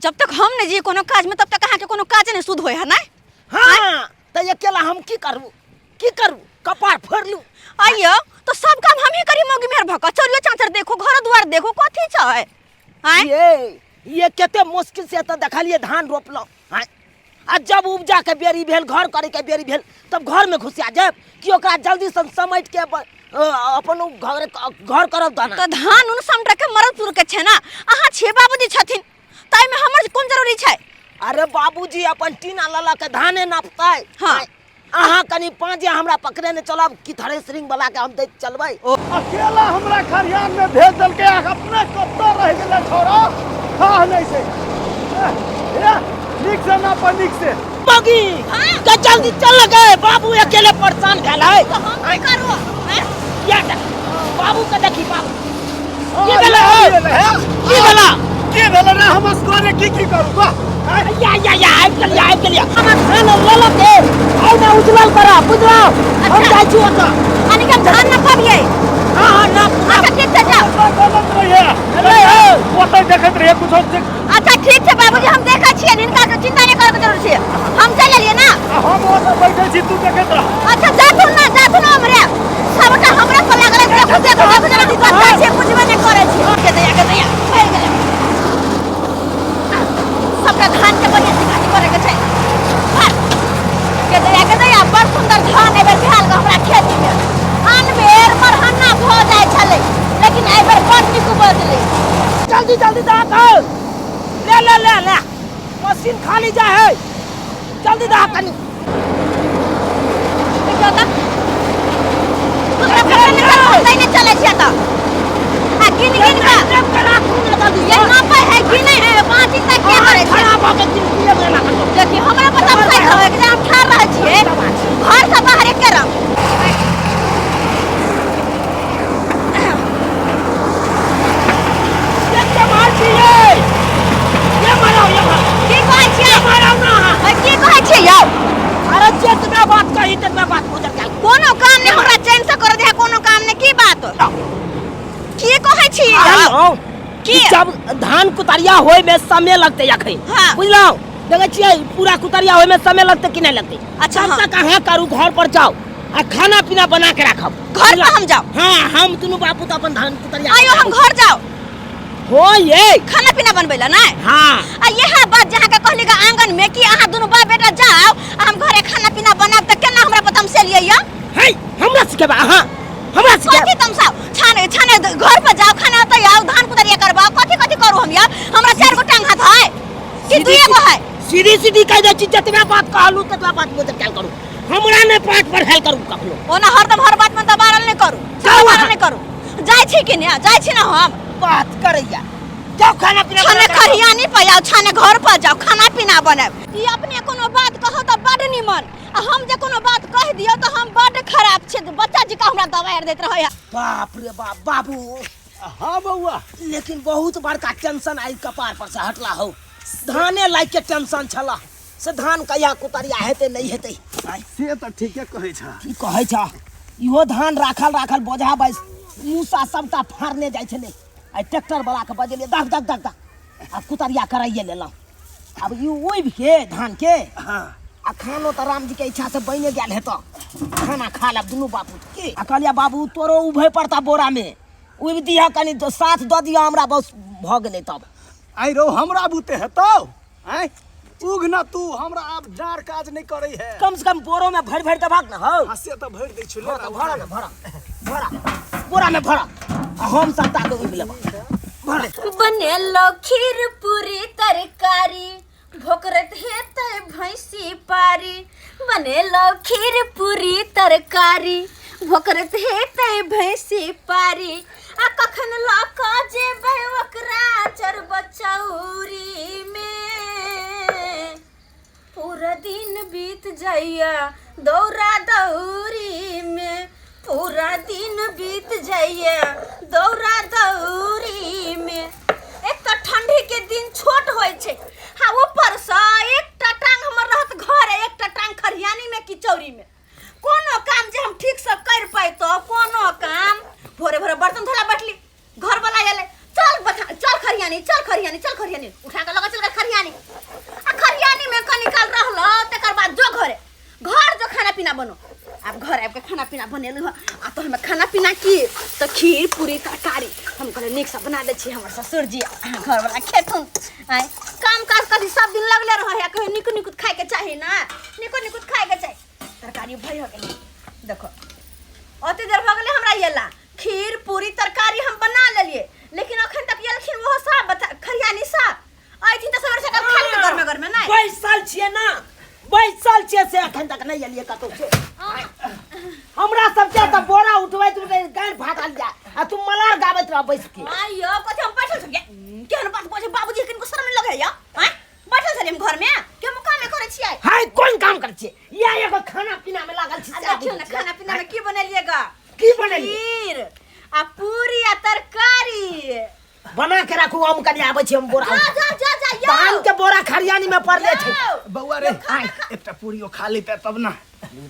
जब तक हम नहीं जी कोनो काज में तब तक अहाँ के कोनो काज नहीं शुद्ध होय है ना। हाँ त अकेला हम की करू, की करू, कपार फोड़ लू। आइयो तो सब काम हम ही करी मौगी मेहर भक, चोरियो चाचर देखो, घर द्वार देखो, कथी छै? आँय? ये कते मुश्किल से त देखलिए धान रोपलौं। आँय? आ जब उपजा के बेरी भेल, घर करे के बेरी भेल, तब घर में घुसिया जायब कि ओकरा जल्दी से समेट के अपन उ घर करब दाना। तो धान उन समट के मरद पुर के छै ना, अहाँ छे बाबूजी छथिन, ताहि में हमर कोन जरूरी छै? अरे बाबूजी अपन टीना लऽ लऽ के धाने नापतै। हाँ। आँय, अहाँ कनि पाँजे हमरा पकड़े ने चलब कि थ्रेसरिंग वाला के हम दैत चलबै। अकेला हमरा खरियान में भेज देलकै, आ अपने कतऽ रहि गेलै छौड़ा, हाँ नहीं से। ए, नीक से नाप, नीक से। बगी, हाँ। के जल्दी चल गए, बाबू अकेले परेशान भेल है। तो हम की करू? हैं? किया बाबू के देखी बाबू। हाँ, की भेलै हौ? की भेलै, हे? की भेलै? की भेलै रे? हम असगरे की की करू? वाह। या, या, या, आबि गेलियै, आबि गेलियै। हमर धान लऽ लऽ के आउ ने उजरल करऽ, बुझलौ? हम अच्छा। जाइ छी ओतऽ। यानी कि हम धान न पबियै। हाँ, हाँ, नाप, नाप। अच्छा, ठीक छै, जाउ। गलत रहियै। भेलै हौ। ओतऽ देखैत रहियै, कुछो देख- अच्छा, ठीक छै बाबूजी, हम देखै छियै, हिनका के चिंता नहि करैके जरूरत छै। हम चलि एलियै ना। आ हम ओतऽ बैठल छी, तू देखैत रह। अच्छा, जाथुन ना, जाथुन हमरे। सबटा हमरा पर लागल है, देखू, देखू, देखू, जेना कि बच्चा छियै, बुझबे नहि करै छियै। के दैया, के दैया, फैल गेलै। सबटा धान के बढ़िया से काटी करे के छै। भर। के दैया, के दैया, बड़ सुंदर धान एहि बेर भेल गऽ हमरा खेती में। आन बेर मरहन्ना भऽ जाइ छलै, लेकिन एहि बेर बड़ नीक उपजलै। जल्दी जल्दी दहा कर। ले, ले, ले, ले। मशीन खाली जाय है, जल्दी दहा कनी। देखियौ तऽ। हमरा पता नहि चलै, पता नहि चलै छै तऽ। आ गिन गिन कऽ। ये नापै है कि नहि है, अहाँ चिंता किया करै छियै? खड़ा भऽ के गिन गिन के राखू। देखियौ, हमरा पता चलै छै कि हम ठाढ़ रहै छियै, घर से बाहर एके रंग। की कहै छियै? की कहै छियै यौ? अरे जितना बात कही तितना बात गुजर गेल। कोनो काम नहि हमरा चैन से कर दे, कोनो काम नहि। की बात? की कहै छी यौ? की? जब धान कुतरिया होय में समय लगते अखन। हाँ। बुझलौ? देखै छियै पूरा कुतरिया होय में समय लगते कि नहि लगते? अच्छा, तब हाँ। तक अहाँ करू, घर पर जाओ आ खाना पीना बना के राखब। घर पर हम जाओ? हाँ, हम दुनू बापू तो अपन धान कुतरिया आयो हम घर जाओ। हो ये खाना पीना बनबै ला नहि? हाँ। आ यह बात जहाँ के कहली गा आंगन में कि अहाँ दुनू बाप बेटा जाओ आ हम घरे खाना पीना बनाब, त केना हमरा पता से लिए या? हे, हमरा सिखेबा अहाँ? हमरा सिखेबा? कथी तमसाओ? छाने छाने घर पर जाओ, खाना त आओ, धान कुतरिया करबाओ, कथी कथी करू हम या? हमरा 4 गो टांग हाथ है कि 2 गो है? सीधी सीधी कह दै छी, जतबा बात कहलू ततबा बात मोजर कैल करू, हमरा नहि पाँच पर हेल करू कखनो। ओना हरदम हर बात में दबारल नहि करू, जाउ दबारल अहाँ। नहि करू। जाइ छी कि नहि? जाइ छी ना हम। बात करैया। जाउ खाना पीना छाने बना के राखू। खरियानी पर जाओ, छाने घर पर जाओ, खाना पीना बनाब। ई अपने कोनो बात कहो तऽ बड निमन, आ हम जे कोनो बात कह दियौ तऽ हम बड खराब छी। बच्चा जी का हमरा दवाई आर दैत रहैया। बाप रे बाप बाबू। हाँ बौआ। लेकिन बहुत बड़का टेंशन आई कपार पर से हटला हौ। धाने लाइक के टेंशन छला, से धान कहिया कुतरिया हेतै नहि हेतै। से तऽ ठीके कहै छह। की कहै छह? इहो धान राखल राखल बोझा बैस मूसा सबटा फाड़ने जाइ छलै। आइ ट्रैक्टर वाला के बजेलियै, दख दख दख दख, आ कुतरिया कराइए लेलहुँ। आब ई उबि के धान के। हाँ। आ खानो तऽ राम जी के इच्छा से बनि गेल हेतौ, खाना खा लेब दुनू बापू की। आ कहलियै बाबू तोरो उभे पड़ता बोरा में, उबि दिहऽ कनि, साथ दऽ दिहऽ हमरा, बस भऽ गेलै तब। आइ रौ हमरा बुते हेतौ? आँय उग न तू, हमरा आब डार काज नहि करै है। कम से कम बोरो में भरि भरि देबहक ने हौ। हाँ, से तऽ भरि दै छियौ, ले हाँ, तऽ ना, भरा ने, भरा, भरा, बोरा में भरा, आ हम सबटा के उबि लेबऽ। भरा। बनेलो खीर पूरी तरकारी, भोकरत हेतै भैंसी पारी। बनेलो खीर पूरी तरकारी, भोकरत हेतै भैंसी पारी। आ कखन लऽ कऽ जेबै ओकरा चरबचौरी में, पूरा दिन बीत जाइया दौरा दौरी में, पूरा दिन बीत जाइया दौरा दौरी में। एक तऽ ठंडी के दिन छोट होइ छै, हाँ ऊपर से एकटा टांग हमर रहत घर, एकटा टांग खरियानी में कि चौरी में। कोनो काम जे हम ठीक से कर पैतो, कोनो काम। भोरे भोरे बर्तन धोला बैठली, घर वाला आले, चल बथा, चल खरियानी, चल खरियानी, चल खरियानी, उठा के लगा चल खरियानी। पीना बनो। आब घर आबि के खाना पीना बनेलहुँ हँ। आ तो हमे खाना पीना की तऽ खीर पूरी तरकारी। हम कहलियै नीकसँ बना दै छी, हमर ससुर जी घरवला खेथुन। आँय काम काज कथी सब दिन लगले रहै है, कहियो नीक नीक खायके चाही ना, नीको नीक खायके चाही। तरकारी भरि हो गेलै, देखो ओते देर भऽ गेलै हमरा अयला। खीर पूरी तरकारी हम बना लेलियै, लेकिन अखन तक एलखिन ओहो साहब बता खरियानी साहब अयथिन तऽ सवेरे सकाल खा लेतै गरमे गरमे। नहि बैसल छियै ना, बैसल छियै से अखन तक नहि एलियै कतौ से। हमरा सबके तऽ बोरा उठबैत उठबैत गाँड फाटल जाय आ तू मलार गाबैत रह बैस के। आइयो कथी हम बैठल छलियै? केहन बात बजै बाबूजी, किनको शर्म नहि लगैया? आँय बैठल छलियै हम घरमे के हम कामे करै छियै? हाय कोन काम करै छियै? या एगो खाना पीना में लागल छी। आ देखियौ ने खाना पीना में की बनेलियै गा? की बनेलियै? खीर आ पूरी आ तरकारी बना के राखू, हम कनि आबै छी, हम बोरा जा जा जा जा यौ। धान के बोरा खरियानी में पड़ले छै। यौ। बौआ रे, एकटा पूरियो खा लेते तब ना।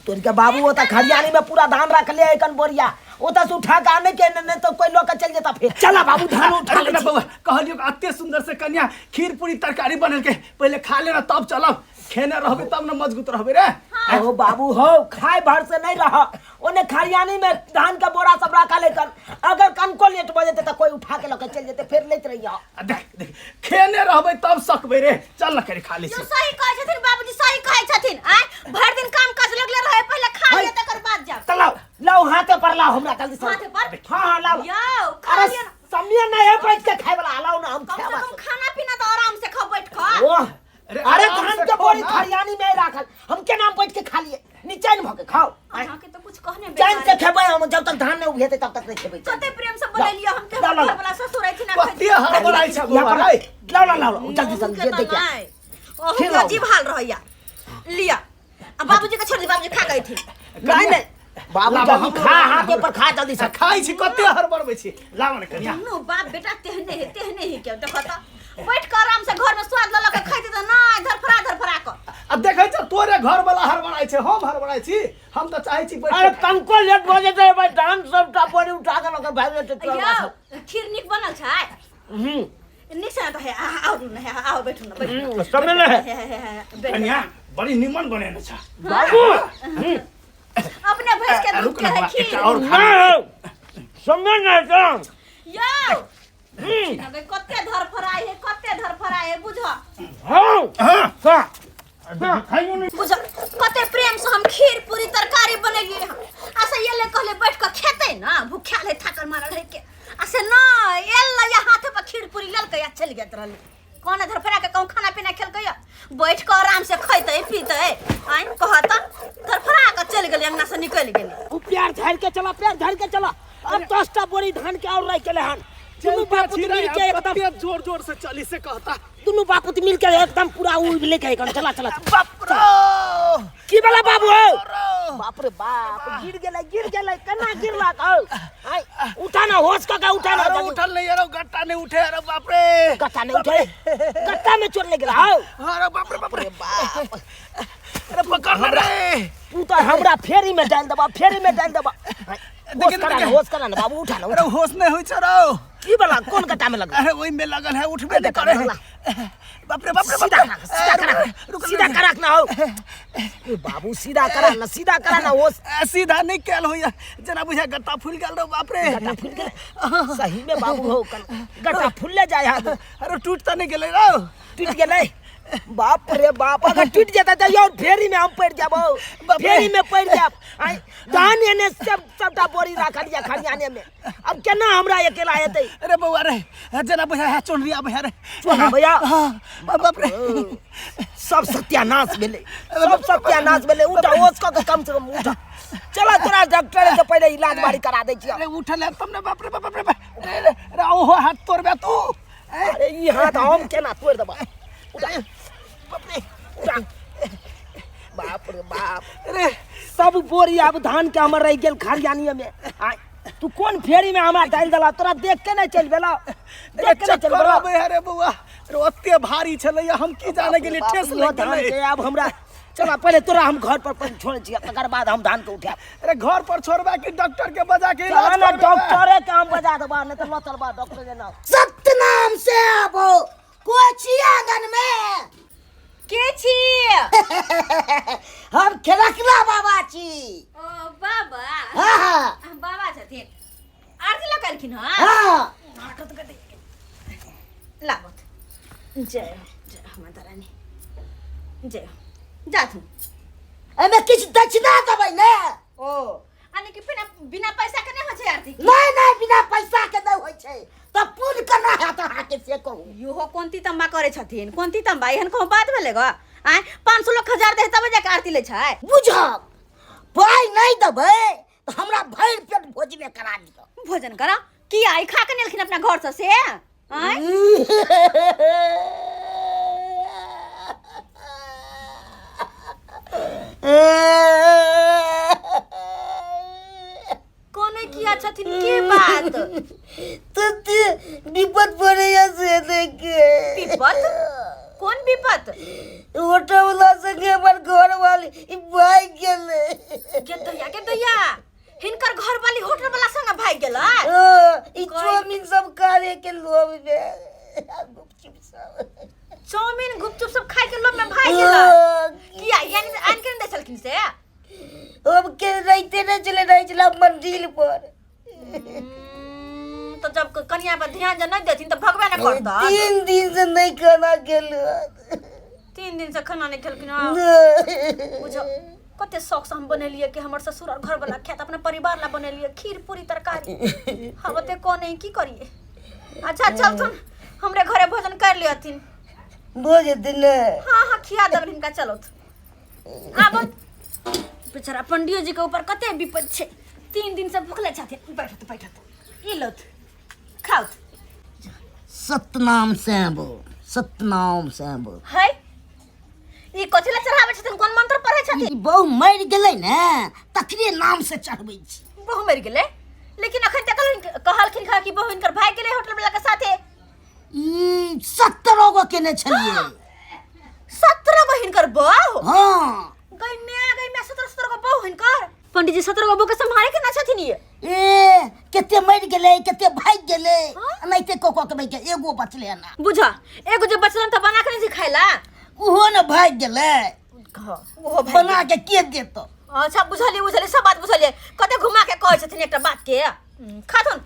तोर के बाबू ओता खरियानी में पूरा धान रखले है कन बोरिया, ओता से उठा के आने के नहीं तो कोई लऽ के चल जेता। फिर चला बाबू धान उठा अरे ले ना छी। बौआ, कहलियो कि अते सुंदर से कन्या खीर पूरी तरकारी बनल के पहले खा लेना तब चलब, खेने रहबे तब ना मजबूत रहबे रे। ओ बाबू हो, खाए भर से नहीं रह, ओने खरियानी में धान के बोरा सब रखा ले कन, अगर कनको लेट भऽ जेतै तऽ कोई उठा के लऽ के चलि जेतै, फेर लैत रहिया। आ देख देख, खेने रहबे तब सकबे रे, चल ना करे खा ले यौ छी। सही कहै छथिन बाबूजी, सही कहै छथिन। आँय भरि दिन काम काज लगले रहै, पहिले खा लिअ तकर बाद जाउ। तऽ लाउ लाउ हाथे पर लाउ हमरा जल्दी से। हाथे पर? हाँ हाँ लाउ। यौ खा अरे लिअ ना। समय नहीं है बैठ के खाए वाला, लाउ ना हम कम से खाएब। कम खाना पीना तऽ आराम से खाओ बैठ कऽ। ओह अरे अरे आराम धान से के खाओ बोरी ना। खरियानी में राखल, हम केना बैठ के खा लिए? निचैन भऽ के खाओ। अहाँके तऽ कुछ कहने चैन बेकार से खेबै हम, जब तक धान नहीं उगेतै तब तक नहीं खेबै। कते प्रेम से बनेलियै हम के, लाउ, हमर लाउ। घरवला ससुर अयथिन आ कते हड़बड़ाइ छै यहाँ बौआ पर रे। लाउ लाउ लाउ जल्दी जल्दी अहूँके जे तऽ देखिया नहि, अहूँके खिलाउ। अजीब हाल रहैया। लिअ आ बाबूजी के छोड़ दी, बाबूजी खा के अयथिन। नहीं नहीं बाबू लाबा, जल्दी हमरो खा, लाबा, हाथे हमरो। पर खा जल्दी से। खाइ छी, कते हड़बड़बै छी, लाबा ने कनिया। दुनू बाप बेटा तेहने है, तेहने है के देखो तऽ बैठ के आराम से घर में स्वाद लऽ लऽ के खाइते तऽ नहि धरफड़ा धरफड़ा कऽ। आ देखै छ तोरे घर वाला हड़बड़ाइ छै, हम हड़बड़ाइ छी? हम तऽ चाहै छी बैठ अरे के खाइ। कनको लेट भऽ जेतै भाई, धान सबटा बोरी उठा के लऽ के भागि जेतै तोरा यौ बाप। खीर नीक बनल छै? हम्म। नीक छै ने तऽ हे आउ ने, हे आउ बैठू ने, बैठू। समय नहि है। हे, हे, हे, हे, बैठू। कनिया बड़ी निमन बनेने छ बाबू। अपने भैंस के दूध रुक के ना है बौआ, खीर। एकटा और खा ले। नहीं समय नहीं है यौ अबे कते धरफड़ाइ है, कते धरफड़ाइ है बुझ। हाँ हाँ हाँ खाइयो नहीं। बुझ कते प्रेम से हम खीर पूरी तरकारी बनेलियै हँ, आ से एलै कहले बैठ कऽ खेतै ना, भूखायल है थाकल मारल है के, आ से न एल या हाथे पर खीर पूरी लेलकै आ चलि गेल रहलै। कौन धरफड़ा के कहूँ खाना पीना खेलकै या बैठ कऽ आराम से खैतै पीतै? आँय कहत धरफड़ा कऽ चलि गेलै, अंगना से निकलि गेलै। उ प्यार झाड़ के चला, प्यार झाड़ के चला। अब 10टा बोरी धान के और रह गेलै हन। दुनू चलते बापूत छी रे, मिल के अब एकदम कते जोर जोर से चली से कहता। दुनू बापूत मिल के एकदम पूरा उ लेके एकदम चला चला। बाप रे की वाला बाबू हो, बाप रे बाप, गिर गेलै गिर गेलै, केना गिरलक हौ? आय उठा ना, होश कऽ के उठा ना। अरे उठल नहीं, अरे गट्टा नहीं उठे, अरे बाप रे गट्टा नहीं उठे, गट्टा में चोट लग गेला हौ। अरे बाप रे बाप रे बाप, अरे पकड़ ना रे। तू तो हमरा फेरी में डाल देबा, फेरी में डाल देबा। होश करा ना, होश करा ना बाबू, उठा ना। अरे होश नहीं होई छ रो। की वाला कोन गट्टा में लगल? अरे ओई में लगल है, उठबे नहीं करे है। बाप रे बाप रे, सीधा करा, सीधा करा, रुक, सीधा करा ना हो। ए बाबू सीधा करा ना, सीधा करा ना, होश। सीधा नहीं कैल होइया, जना बुझा गट्टा फूल गेल रो। बाप रे गट्टा फूल गेल सही में बाबू हो, गट्टा फूलले जाय है। अरे टूट त नहीं गेलै रो? टूट गेलै? बाप रे बाप, अगर टूट जेतै तऽ यौ फेरी में हम पड़ि जाब, फेरी में पड़ि जाब। आँय धान एने सब सबटा बोरी राखल या खरियाने में, अब केना हमरा अकेला हेतै? अरे बौआ रे, जना बुझा है चोनरिया भैया रे। चोना भैया? हाँ, बाप रे सब सत्यानाश भेलै, सब सत्यानाश भेलै। उठा, होश कऽ के कम से कम उठा, चला तोरा डॉक्टर से पहिले इलाज बारी करा दै छियौ। अरे उठल है तब ने। बाप रे बाप रे बाप रे, अरे ओहो हाथ तोड़बे तू? अरे ई हाथ हम केना तोड़ि देबा? उठा बाप रे उठा, बाप रे बाप। अरे सब बोरी आब धान के हमर रहि गेल खरियानी में। आय तू कोन फेरी में हमरा डालि देला? तोरा देख के नहीं चलि गेला, देख के नहीं चलि चक्कर गेला। आबै है रे बौआ, अरे ओते भारी छलैया, हम की जाने गेली ठेस इहो लागि धान गेलै। के आब हमरा चला, पहिले तोरा हम घर पर पर छोड़ै छियै, तकर बाद हम धान के उठायब। अरे घर पर छोड़बा कि डॉक्टर के बजा के इलाज चला ना, करबेबा? डॉक्टरे के हम बजा देबा, नहीं तऽ लऽ चलबा डॉक्टर के नाम। सत्यनाम से आबो कोची आंगन में के छी? हम खेलकला बाबा छी। ओ बाबा। हाँ हाँ। बाबा छथिन, आरती लऽ कहलखिन? हँ। हाँ। लाबत। जय हो, जय हो माता रानी, जय हो। जाथुन। एहिमे किछु दक्षिणा देबै ने। ओ यानी कि बिना बिना पैसा के नहि होइ छै आरती? नहि नहि, बिना पैसा के नहि होइ छै, तऽ पुण्य केना हैत अहाँके, से कहू। इहो कोन तम्बा करै छथिन? कोन तम्बा? एहन कोनो बात भेलै ग? आँय, 500 लोक 1000 दे तब जाके आरती लै छै। बुझब, पाइ नहि देबै तऽ हमरा भरि पेट भोजने करा दिअ। भोजन करा की? आई खा के नेलखिन अपना घर से से? आँय, कोने किया छथिन? के बात? तते विपद पड़ैया से देखे। विपत? कोन विपत? ऑटो वाला संगे हमर घर वाली भागि गेलै। के दैया, के दैया, हिनकर घर वाली होटल वाला संग भागि गेलै? ई चाउमीन सब खाए के लोभ में, गुपचुप सब। चाउमीन गुपचुप सब खाए के लोभ में भागि गेलै? किया, यानी आनि के नहि दै छलखिन से? हम के रहिते नहि छलै, रहै छलै मंदिर पर। तऽ जब कनिया पर ध्यान जे नहि देथिन तऽ भगबे ने करतन। 3 दिन से नहि खाना खेलहुँ। 3 दिन से खाना नहि खेलखिन हँ? बुझो कते शौक से हम बनेलियै कि हमर ससुर और घर वाला खायत, अपना परिवार ला बनेलियै खीर पूरी तरकारी। हम ओते कोने की करिए? अच्छा चलथुन, हमरे घरे भोजन कर लियथिन। भऽ जेतै ने? हाँ हाँ, खिया देबनि हिनका, चलौथ। आब बेचारा पंडियो जी के ऊपर कते विपद छै, 3 दिन से भुखले छथिन। बैठत बैठत, ई लौथ, खाउथ। सतनाम सैबो, सतनाम सैबो। है, ई कथी ला चढ़ाबै छथिन? कोन मंत्र पढ़ै छथिन? ई बहु मरि गेलै ने, तकरे नाम से चढ़बै छी। बहु मरि गेलै? लेकिन अखन तक कहलखिन खा कि बहु हिनकर भागि गेलै होटल वाला के साथे। ई 17 गो केने छलियै। 17 गो हिनकर बहु? हाँ। गई मैं, गई मैं, 17 17 गो बहु हिनकर? पंडित जी, 17 गो बहु के संभाले के ना छथिन ये? ए, कते मरि गेलै, कते भागि गेलै। हाँ? एनाहिते कऽ कऽ के भागि गेलै, एगो बचलै ना। बुझा, एगो जे बचलन तऽ बना के नहीं खाइला? ओहो ने भागि गेलै। ओहो भागि बना के के देतौ? अच्छा, बुझलियै बुझलियै, सब बात बुझलियै। कते घुमा के कहै छथिन एकटा बात के। खाथुन।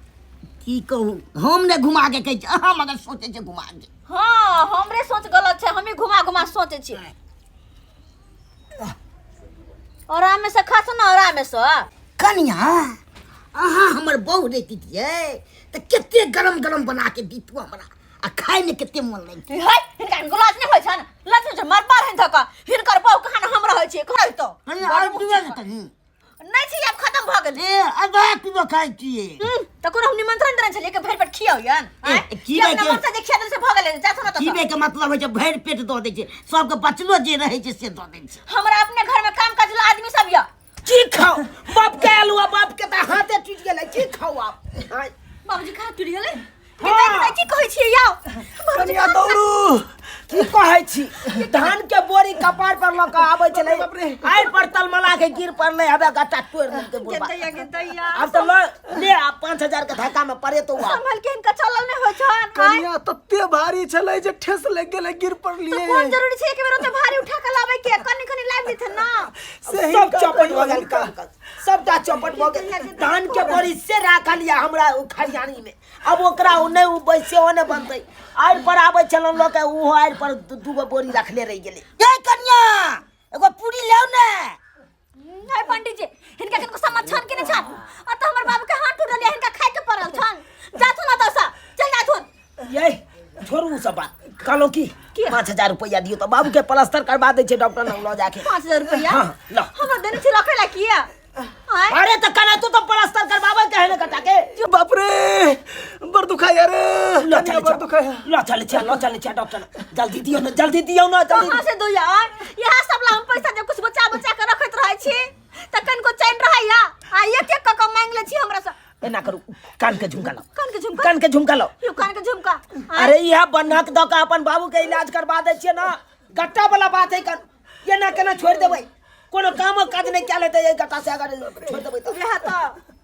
की कहू, हम ने घुमा के कहै छी, अहाँ मगर सोचै छै घुमा के। हाँ, हमरे सोच गलत छै, हमी घुमा घुमा सोचै छियै। आराम से खाथुन ना, आराम से। कनिया, अहाँ हमर बहु रहितियै तऽ कते गरम गरम बना के दितू हमरा, आ खायमे कते मन लगतै। है, हिनका गुलाज नहि होइ छनि, लज होइ छनि, मार पार हिन धक हिनकर बहु कहाँ हम रहै छियै कहै तो। कनिया, आर पीबै ने कनी? नहि छी, आब खत्म भऽ गेल। ए, आधा किलो खाइ छियै। तऽ कोनो हम निमंत्रण देने छलियै कि भरि पेट खियाउ यन? ए, खिबै अपना के- मन से जे खिया देल से भऽ गेलै। जाथु ना तऽ। खीबै के मतलब होइ छै भरि पेट दऽ दै छै सबके, बचलो जे रहै छै से दऽ दै छै। हमरा अपने घर में काम काज ला आदमी सब यऽ। की खाओ? बाप के आलू आ बाप के तऽ हाथे टूटि गेलै, की खाओ आप? आँय? बाबूजी, कहाँ टूटि गेलै? हाँ। की कहै छियै यौ बाबूजी? कनिया, दौड़ू। की कहै छी, धान के बोरी कपार पर लऽ कऽ आबै छलै, बाप रे। आइ पर तलमला के गिर पड़लै, हबे गट्टा तोड़ि देलकै बुढ़बा। दैया के दैया। आब तऽ लऽ ले, आब 5000 के धक्का में पड़े तो आब। संभल के, हिनका चलल नहि होइ छन। आँय? कनिया, तते भारी छलै जे ठेस लागि गेलै, गिर तऽ पड़लियै। कोन जरूरी छै एक बेर ओते भारी उठा के लाबै के? कनि कनि लाबि देथिन ना। से सब हिनका चौपट कहियो भऽ गेल। हिनका। काम काज सबटा चौपट भऽ गेल। धान के बोरी से राखल यऽ हमरा ओ खरियानी में, अब ओकरा ओ नहि ओ सेहो नहि बनतै। आड़ि पर आबै छलहुँ लऽ के, ओहो आड़ि पर दूगो बोरी रखले रहि गेलै। ए कनिया, एगो पूरी लाउ ने। नहीं पंडित जी, हिनका किनको समझ छन कि नहि छन? अतऽ हमर बाबू के हाथ टूटल ये, हिनका खाय के पड़ल छन। जाथुन अतऽ से, चल जाथुन। ये छोड़ू ओ सब बात, कहलहुँ की, की? 5000 रुपैआ दियौ तऽ बाबूके प्लास्टर करबा दै छै डॉक्टर लग लऽ जाके। 5000 रुपैआ? हाँ, लऽ। हमरा देने छी रखै ला किया? आँय? अरे तऽ केना तू तऽ प्लास्टर करबाबै के है ने कटा के। बाप रे, बड़ दुखाया रे। लऽ कनिया, चलै बड़ छियै। दुखाया। लऽ चलै छियै, लऽ चलै छियै डॉक्टर लग। जल्दी दियौ ने, जल्दी दियौ ने, जल्दी। कहाँ से दू यार? इएह सब ला हम पैसा जे कुछ बचा बचा के रखैत रहै छी तऽ कनिको चैन रहैया, आ एक एक कऽ कऽ मांगि लै छी हमरा से। एना करू, कान के झुमका लाओ। कान के झुमका? कान के झुमका लाओ। यौ, कान के झुमका? आँय? अरे, इएह बन्हक दऽ कऽ अपन बाबू के इलाज करबा दै छियै ने, गट्टा वाला बात है। कन एना केना छोड़ि देबै? कोनो कामो काज नहि कए लेतै एहि गट्टा से अगर छोड़ि देबै तऽ। वएह तऽ।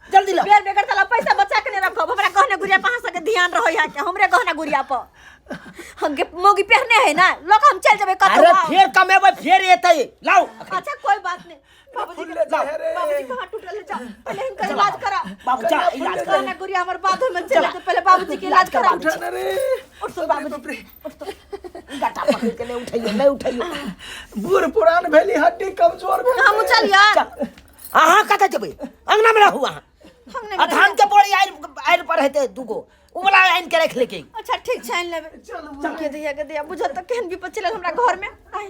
जल्दी लाओ। बेर बेगर तला पैसा बचा के नहीं रखब। हमरा गहना गुड़िया पर अहाँ सबके ध्यान रहै है कि हमरे गहना गुड़िया पर? हम के मौगी पहने है ना लोग, हम चल जेबै कतौ। अरे, आउ। फेर कमेबै, फेर एतै, लाओ। अच्छा, कोई बात नहीं। बाबूजी फुलले के जाइ है रे। बाबूजी कहाँ टूटल है? जा पहले हिनकर इलाज करा। बाबू जा, इलाज करा। ना गुड़िया हमर बाधो में चले तो पहले बाबूजी के इलाज करा। उठा ना रे। उठ तो बाबूजी, उठ तो। गट्टा पकड़ के नहीं उठैयो, नहीं उठैयो। बूढ़ पुरान भेली, हड्डी कमजोर भेल। हम चलिया। चल, अहाँ कतऽ जेबै? अंगना में रहू अहाँ। हम नहीं। आ धान के बोरी आइल आइल पर हेतै दूगो, उ वाला आनि के राखि लेके। अच्छा ठीक छै, आनि लेबै। चल के दैया, के दैया, बुझल तऽ केहन विपद चलल हमरा घर में। आय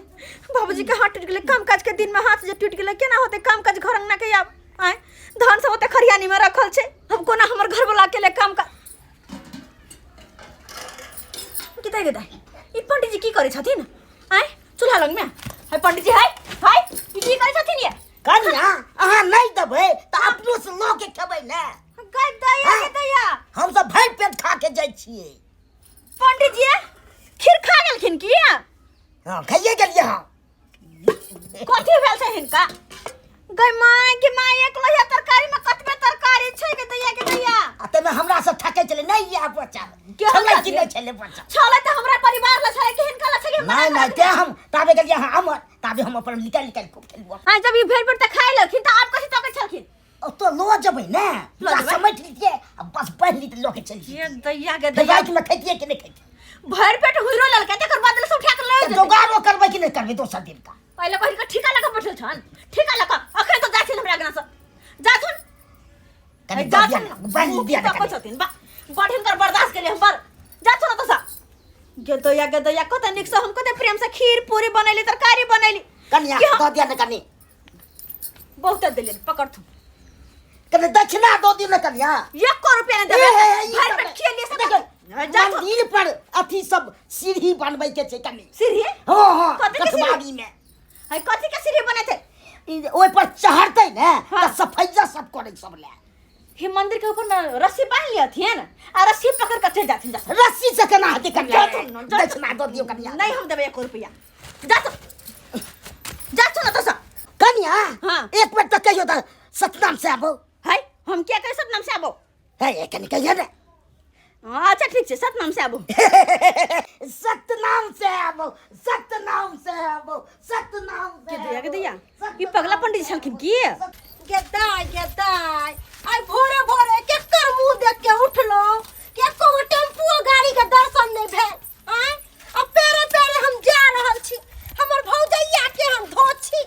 बाबूजी के हाथ टूटि गेलै। काम काज के दिन में हाथ जे टूटि गेलै, केना होतै काम काज घर अंगना के आब? आय धान सब ओते खरियानी में रखल छै, हम कोना हमर घर वाला अकेले काम काज के दै? दै ई पंडित जी की करै छथिन आय चूल्हा लग में? हाय पंडित जी, हाय हाय, ई की करै छथिन ये? कनिया, अहाँ नहि देबै तऽ अपनो से लऽ के खेबै ने। गै दैया, गे दैया, हमसब भरि पेट खा के जाइ छियै। पंडित जी खीर खा गेलखिन की? हँ, खाइए गेलियै। हँ, कथी भेल छै हिनका? गै माय के my, एक लोहिया तरकारी में कतबे तरकारी छै। गे दैया, गे दैया। आ ताहिमे हमरा सब ठकै छलै नहि इएह बच्चा के छलै कि छलै? नहि छलै बच्चा? छलै तऽ हमरा परिवार ला छलै कि हिनका ला छलै? हमरा नहि नहि, तें हम ताबे गेलियै अहाँ अमर, ताबे हम अपन निकालि निकालि खूब खेलहुँ। हाँ, जब ई भेल पेट तऽ खाइ लेलखिन तऽ आब कथी तकै छलखिन? ओतऽ लऽ जेबै ने। लऽ जेबै? समेट लितियै आ बस बान्हि लितियै, लऽ के चलि ये जैतियै। दैया, गे दैया। रातिमे खैतियै कि नहि खैतियै? भरि पेट हुइरो लेलकै, तकर बाद से उठा के लऽ तऽ जेतै। जोगाड़ो करबै कि नहि करबै दोसर दिन का? पहिले पहिल के ठीका लगा बैठल छन, ठीका लगा। अखन तो जाथिन हमरा अंगना से, जाथुन। कनि दऽ दिअ जाथुन। ने, बान्हि दिअ ने तकै कनि। छथिन बा बड़, हिनकर बर्दाश्त केलियै हम बड़। जाथुन ओतऽ से। गे दैया, गे दैया, कते नीक से हम कते प्रेम से खीर पूरी बनैली, तरकारी बनैली। कनिया, कि हम दऽ दिअ ने कनि। बहुते देलियनि, पकड़थुन। कनि दक्षिणा दऽ दियौ ने कनिया। एको रुपया नहि ए, देबै। ए, ई भरि सब पेट खियेलियै से। देखियौ, जाथुन। मंदिर पर अथी सब सीढ़ी बनबै के छै कनि। सीढ़ी? हँ हँ। कथी के सीढ़ी? कथबारी मे। है, कथी के सीढ़ी बनेतै? ई जे ओहि पर चढ़तै ने हाँ। तऽ सफैया सब करै सब लए। हे, मंदिर के ऊपर में रस्सी बांध लियथिन आ रस्सी पकड़ के चलि जाथिन, जाथुन। रस्सी से केना हेतै कनिया? जाथुन न, जाथुन। दक्षिणा दऽ दियौ कनिया। नहीं हम देबै एको रुपया। जाथुन, जाथुन ओतऽ से। कनिया। हाँ। एक बेर तऽ कहियौ तऽ सतनाम से आबो। है, हम किया कहे सतनाम से आबो? है, कनि कहियौ ने। अच्छा ठीक छै, सतनाम से आबो। सतनाम से आबो, सतनाम से आबो, सतनाम से के दैया, के आबो, दैया, ई पगला पंडित छलखिन की? गेदाय गेदाय, आइ भोरे भोरे केकर मुंह देख के उठलो कि एको गो टेम्पू गाड़ी के दर्शन नहीं भेल। आँय, आ पेरे पेरे हम जा रहल छी। हमर भौजैया के हम धोत छी,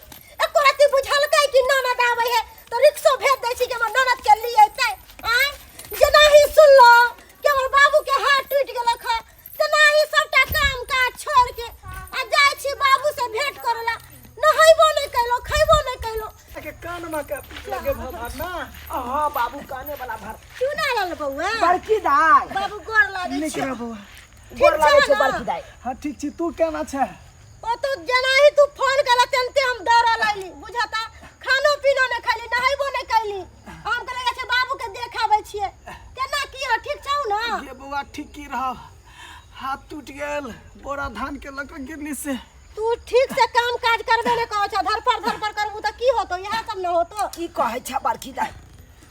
एको रत्ती बुझलकै कि ननद आबै है तऽ रिक्शो भेज दै छी कि हमर ननद के लिए अयतै। आँय, जेना ही सुनलो कि हमर बाबू के हाथ टूटि गेलक हँ, तेना ही सबटा काम काज छोड़ के आ जाइ छी बाबू से भेंट करे ला। नहेबो नहीं कैलो, खैबो नहीं कैलो। के कान में के लगे भर ना। हाँ बाबू, काने वाला भर। क्यों ना लल बौआ? बड़की दाई। बाबू, गोर लागै नीक छी। रह बौआ। गोर लागै छौ छै ने? बड़की दाई। हाँ ठीक छी, तू केना छै? ओ तो जेना ही तू फोन केला तेनते हम दौड़ल अयली। बुझता खानो पीनो नहीं खैली, नहेबो नहीं कैली। हम कहले छै बाबू के देखाबै छियै। केना की हो, ठीक छौ ना? गे बौआ, ठीक की रह, हाथ टूट गेल बोरा धान के लग गिरनी से। तू ठीक से काम काज करबे नहीं करै छ, धरफड़ धरफड़ करबू तऽ की होतो? इएह सब न होतो। की कहै छै बड़की दाई,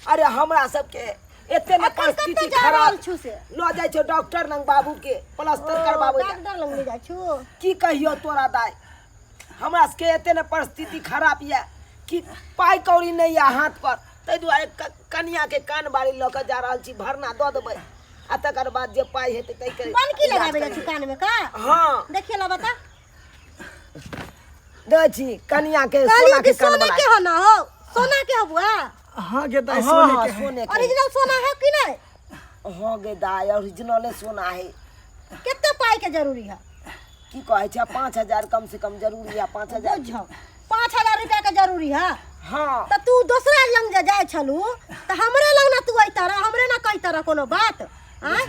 अरे हमरा सबके एते ने अखन परिस्थिति कतऽ जा खराब रहल छु से? लऽ जाइ छौ डॉक्टर लग बाबू के प्लास्टर करबाबै लए। डॉक्टर लग ले जाइ छु? की कहियो तोरा दाई, हमरा सबके एते ने परिस्थिति खराब यऽ कि पाइ कौड़ी नहि यऽ हाथ पर, ताहि दुआरे कनिया के कान बारी लऽ कऽ जा रहल छी। भरना दऽ देबै आ तकर बाद जे पाइ हेतै ताहिके बनकी इलाज लगाबै जाइ छु करेबै। कान में का? हँ। देखिए ला, बता। दै छी कनिया के कहलियो सोना कि के कान सोना वाला। के हो ना हो, सोना के हो बुआ? हाँ गे दाई, हाँ सोने हाँ के है। सोने के। ओरिजिनल सोना है कि नहीं? हाँ गे दाई, ओरिजिनले सोना है। कते पाई के जरूरी है? की कहै छै, 5,000 कम से कम जरूरी है, 5,000। बुझो, 5,000 रुपया के जरूरी है। हाँ। तऽ तू दोसरा लग जे जाइ छलू तऽ हमरे लग ना तू अइता रह, हमरे ना कहता रह कोनो बात? आँय,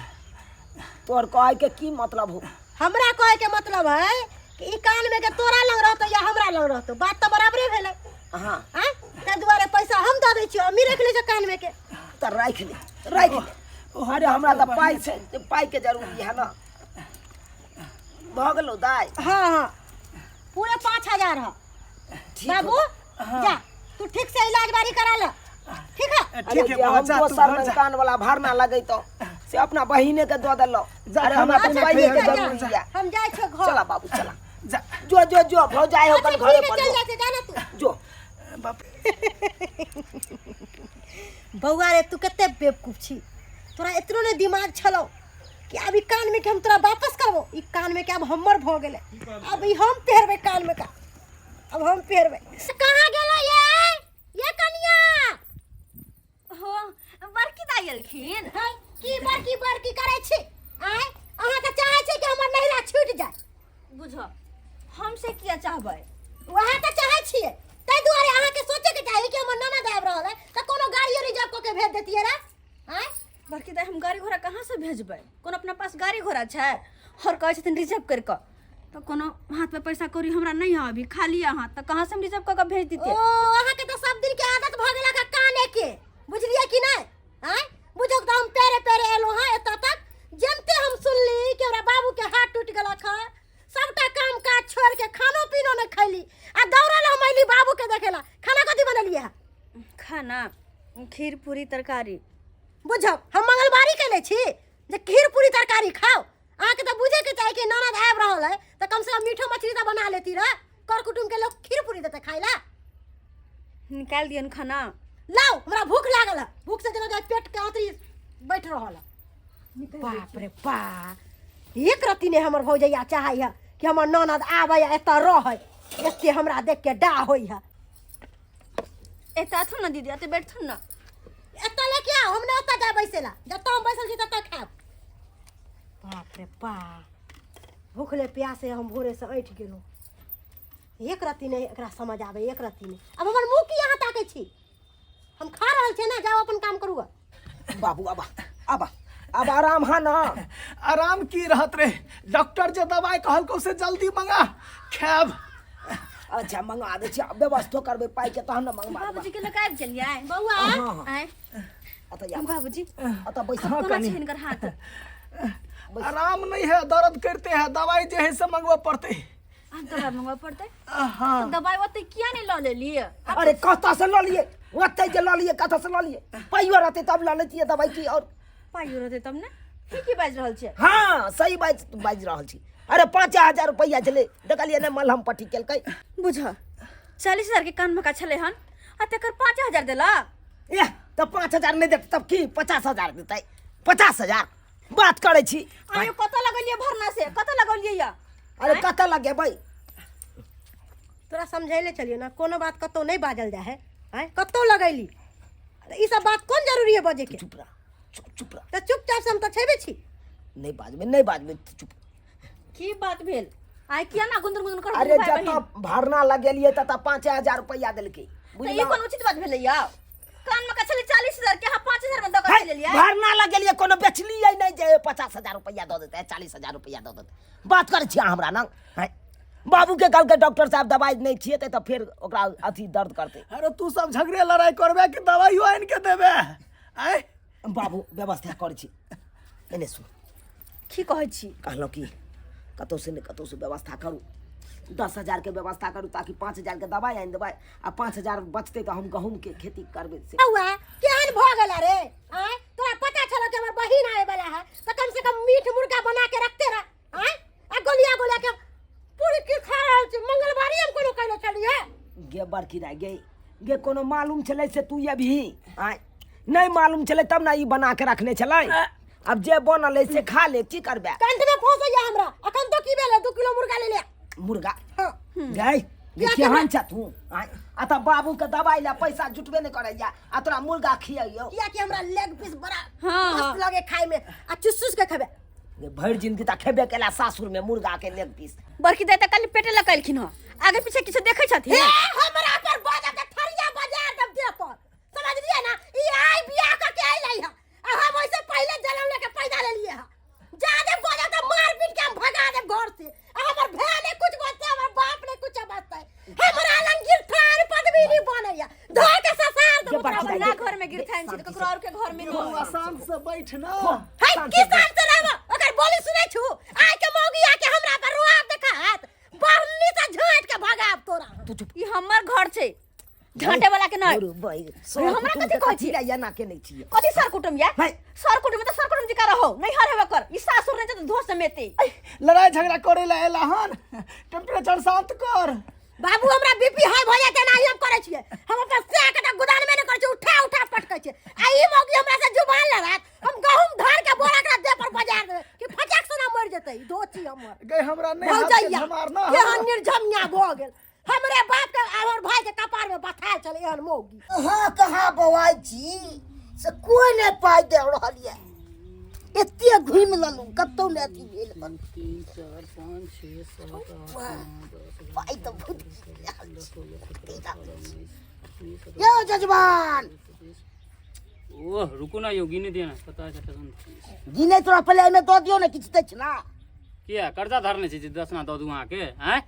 तोहर कहै के की मतलब हो? हमरा कहे के मतलब है कि ई कान में के तोरा लग रहतो या हमरा लग रहतो, बात तऽ बराबरे भेलै। हाँ। आँय, ताहि दुआरे पैसा हम दऽ दै छियौ, अम्मी राखि लै छै कान में के। तऽ राखि ले, राखि ले। अरे हमरा तऽ पाइ छै, पाइ के जरूरी है ना। भऽ गेलौ दाइ? हाँ हाँ, पूरे 5,000 है। ठीक। बाबू, जा तू ठीक से इलाज बारी करा ले, ठीक है? अरे ठीक है जे बौआ, हम जा तू दोसर घर रंग जा। कान वाला भरना लगैतो से अपना बहिने के दऽ देलौ। जा, अरे हमरा खाना तऽ पीना पाइए के खइहे, जा, जरूरी है। हम जाइ छियौ घर। चला बाबू, चला। जा। जो जो जो, भौजाई हो अच्छा, घरे ठीक है, पर चल जो। जाइ छै, जा ना तू। जो। बाप। बौआ रे, तू कते बेवकूफ छी। तोरा एतनो ने दिमाग छलौ कि आब ई कानमे के हम तोरा वापस करबो। ई कानमे के आब हमर भऽ गेलै, अब ई हम पहिरबै। कानमे का अब हम पहिरबै। कहाँ गेलो ये ये कनिया हो बड़की दाई एलखिन? है की बड़की बड़की करै छी? आँय, अहाँके चाहै छी कि हमर नहिरा छूटि जाय? बुझो, हम से किया चाहबै? वएह तऽ चाहै छियै। ताहि दुआरे अहाँके सोचैके चाही कि हमर ननद आबि रहल है तऽ कोनो गाड़ियो रिजर्व कऽ के भेज देतियै रे। आँय बड़की दाई, हम गाड़ी घोड़ा कहाँ से भेजबै? कोनो अपना पास गाड़ी घोड़ा छै? और कहै छथिन रिजर्व करि कऽ, तऽ कोनो हाथ पे पैसा कौड़ी हमरा नहीं है अभी, खाली अहाँ तऽ कहाँ से हम रिजर्व कऽ के भेज ओ दितियै? अहाँके तऽ सब दिन के आदत भऽ गेल है काने के, बुझलियै कि नहि? आँय बुझौ तऽ हम पैरे पैरे एलहुँ हँ एतऽ तक। जनते हम सुनली कि हमरा बाबू के हाथ टूटि गेलक हँ, सबटा काम काज छोड़ के खानो पीनो नहि खैली आ दौड़ल हम अयली बाबू के देखेला। खाना कथी बनेलियै हँ? खाना खीर पूरी तरकारी। बुझौ, हम मंगलवारी केने छी जे खीर पूरी तरकारी खाओ? अहाँके तऽ बुझैके चाही कि ननद आबि रहल है तऽ कम से कम मीठो मछली तऽ बना लेती रह। कर कुटुम के लोग खीर पूरी देते खाइ ला? निकालि दियनि खाना। लाउ, हमरा भूख लागल है। भूख से जेना पेट के आंतरी बैठ रहल है। बाप रे बा, एक रत्ती ने हमर भौजैया चाहै है कि हमर ननद आबै आ एतऽ रहै। एते हमरा देख के डा होइ है। एतऽ आथुन ने दीदी, एतऽ बैठथुन ने। एतऽ लेके आउ, हम नहि ओतऽ जाय बैसे ला। जतऽ हम बैसल छी ततऽ खायब। बाप रे बा, भूखले प्यासे हम भोरे से ऐठ गेलहुँ। एक रत्ती नहि एकरा समझ आबै, एक रत्ती नहि। आब हमर मुँह की अहाँ ताकै छी? हम खा रहल छियै ने, जाउ अपन काम करू गऽ। बाबू, आबा आबा, अब आराम है ना? आराम की रहत रे, डॉक्टर जे दवाई कहलकौ से जल्दी मंगा, खायब। अच्छा, मंगा दै छी। आब व्यवस्थो करबै पाइ के तहन ने मंगवा देबै। बाबूजी के लऽ कऽ आबि गेलियै? बौआ। हाँ, हाँ। आँय अतऽ आब। बाबूजी। अतऽ बैस। हाँ, कोना कनी। छै हिनकर हाथ? आराम नहीं है, दर्द करते हैं। दवाई जे है से मंगवा पड़ते। आब दवाई मंगवा पड़तै? हाँ। दवाई ओते किया नहि लऽ लेलियै? अरे, कतऽ से लऽ लिए? ओतै जे लऽ लिए, कतऽ से लऽ लिए? पाइयो रहतै तब लऽ लेतियै दवाई की और। पाइयो रहतै तब ने? की की बाजि रहल छियै? हाँ, सही बाज बाजि रहल छी। अरे, 5000 रुपैआ छलै, देखलियै ने, मलहम पट्टी केलकै। बुझ, 40,000 के कान मका छलै हन आ तकर 5000 देलक। एह, तऽ 5000 नहि देतै तब की 50,000 देतै? 50,000 बात करै छी। आयो, कतऽ लगलियै भरना से? कतऽ लगलियै या? अरे, कतऽ लगेबै? तोरा समझैले चलियो ना, कोनो बात कतौ नहि बाजल जाइ है। आँय, कतौ लगैली तऽ ई सब बात कोन जरूरी है बजे के? चुप रह, चुप, चुप रह। तऽ चुपचाप से हम तऽ छेबे छी। नहि बाजबै, नहि बाजबै, चुप। की बात भेल आइ? किया ना गुंदर गुंदर कर? अरे, जतऽ भरना लगेलियै ततऽ 5000 रुपैआ देलकै। तऽ ई बुझलहुँ? कोन उचित बात भेलै या? कान में छलै 40,000 के, अहाँ 5000 में दऽ कऽ है, चलि एलियै। भरना लगेलियै, कोनो बेचलियै नहि जे 50,000 रुपैआ दऽ देतै, 40,000 रुपैआ दऽ देतै। बात करै छी अहाँ हमरा ना? है, बाबूके कहलकै डॉक्टर साहब दवाइ नहि खिएतै तऽ फेर ओकरा अथी दर्द करतै। अरे, तू सब झगड़े लड़ाई करबे कि दवाइयो आनि के देबे? आँय बाबू, व्यवस्था करै छी, एने सुन। की कहै छी? कहलहुँ कि कतहु से ने कतहु से व्यवस्था करू, 10,000के व्यवस्था करू ताकि 5000के दवाइ आनि देबै आ 5000 बचतै तऽ हम गहूँमके खेती करबै से। बौआ, केहन भऽ गेल रे? आँय, तोरा पता छलो कि हमर बहिन आवे वाला है तऽ कम से कम मीट मुर्गा बना के रखते रह। आँय, आ गोलिया गोलिया के पूरी की खा रहल छी? मंगलवारी हम कोनो कैले छलियै? गे बड़की दाइ, गे गे, कोनो मालूम छलै से तू अबही? आँय, नहि मालूम छलै तब ने ई बना के रखने छलै। अब जे बनल है से खा ले, की करबै? कंठ में फंसैया हमरा। अखन तो की भेलै, 2 किलो मुर्गा ले ले। मुर्गा? हाँ। गै गे, केहन छ तू? आँय, आ तऽ बाबू के दवाई ला पैसा जुटबे नहि करैया आ तोरा मुर्गा खियैयौ? किया कि हमरा लेग पीस बड़ा हाँ, मस्त लगे खाए में आ चुस चुस के खेबे। गे, भरि जिंदगी तऽ खेबे केला सासुर में मुर्गा के लेग पीस। बड़की दाई तऽ खाली पेटे लऽ कलखिन हँ, आगे पीछे किछु देखै छथिन? हे, हमरा पर बजब त थरिया बजार देब देह पर, समझलिए ना? ई आई बियाह क के अइलै है आ हम ओइसे पहिले जन्म लेके पैदा लेलिए है। जादे बजब त मार पीट के हम भगा देब घर से। आ हमर भाय ने कुछ बचतै, हमर बाप ने कुछ बचतै। हमरा लंग गिरथान पदवी नहीं बनैया, धो के ससार गे देब। बड़की दाई, अपना गे, घर में गिरथान छी तऽ ककरो और के घर में बौआ, नहि। शांत से बैठ ना। है, की शांत से रहबो? ओकर बोली सुनै छु? आइ के मौगी आके हमरा पर रुआब देखात। बहनी से झाँट के भगाब तोरा। तू चुप। ई हमर घर छै, झाँटे वाला के नहि। अरे भाई, हमरा कथी कहै छी? एना के नहि छियै? कथी सर कुटुम या? है। सर कुटुम तऽ सर कुटुम जकाँ रहो, नैहर हेबे कर। ई सासुर नहि छै तऽ धो समेते। लड़ाई झगड़ा करे ला एला हन? टेम्परेचर शांत कर। बाबू हमरा बीपी हाई भऽ जाय तेना हम करै छियै हम अपन सैह के तऽ गोदान में नहि करै छियै उठा उठा पटकै छियै आ ई मौगी हमरा से जुबान लड़ात हम गहूम धान के बोरा के देह पर बजार देबै कि फटाक से ना मरि जेतै ई दोची हमर गई हमरा नहीं हाथ के भौजैया झमारना केहन निर्झमिया भऽ गेल हमरे बाप के आ हमर भाई के कपार में बथायल छलै एहन मौगी अहाँ कहाँ बौआइ छी से कोइ नहि पाइ दे रहल यऽ एते घुमि लेलहुँ कतहु नहि अथी भेल हन। तीन चार पाँच छः सात आठ नौ दस पाइ तऽ बहुत रहल छी। यौ जजमान ओह रुकू ना यौ गिने दिअ ना 27 28 29 गिने तोरा पहिले एहिमे दऽ दियौ ने किछु दै छै ना किया कर्जा धरने छी जे दसना दऽ दू अहाँके आँय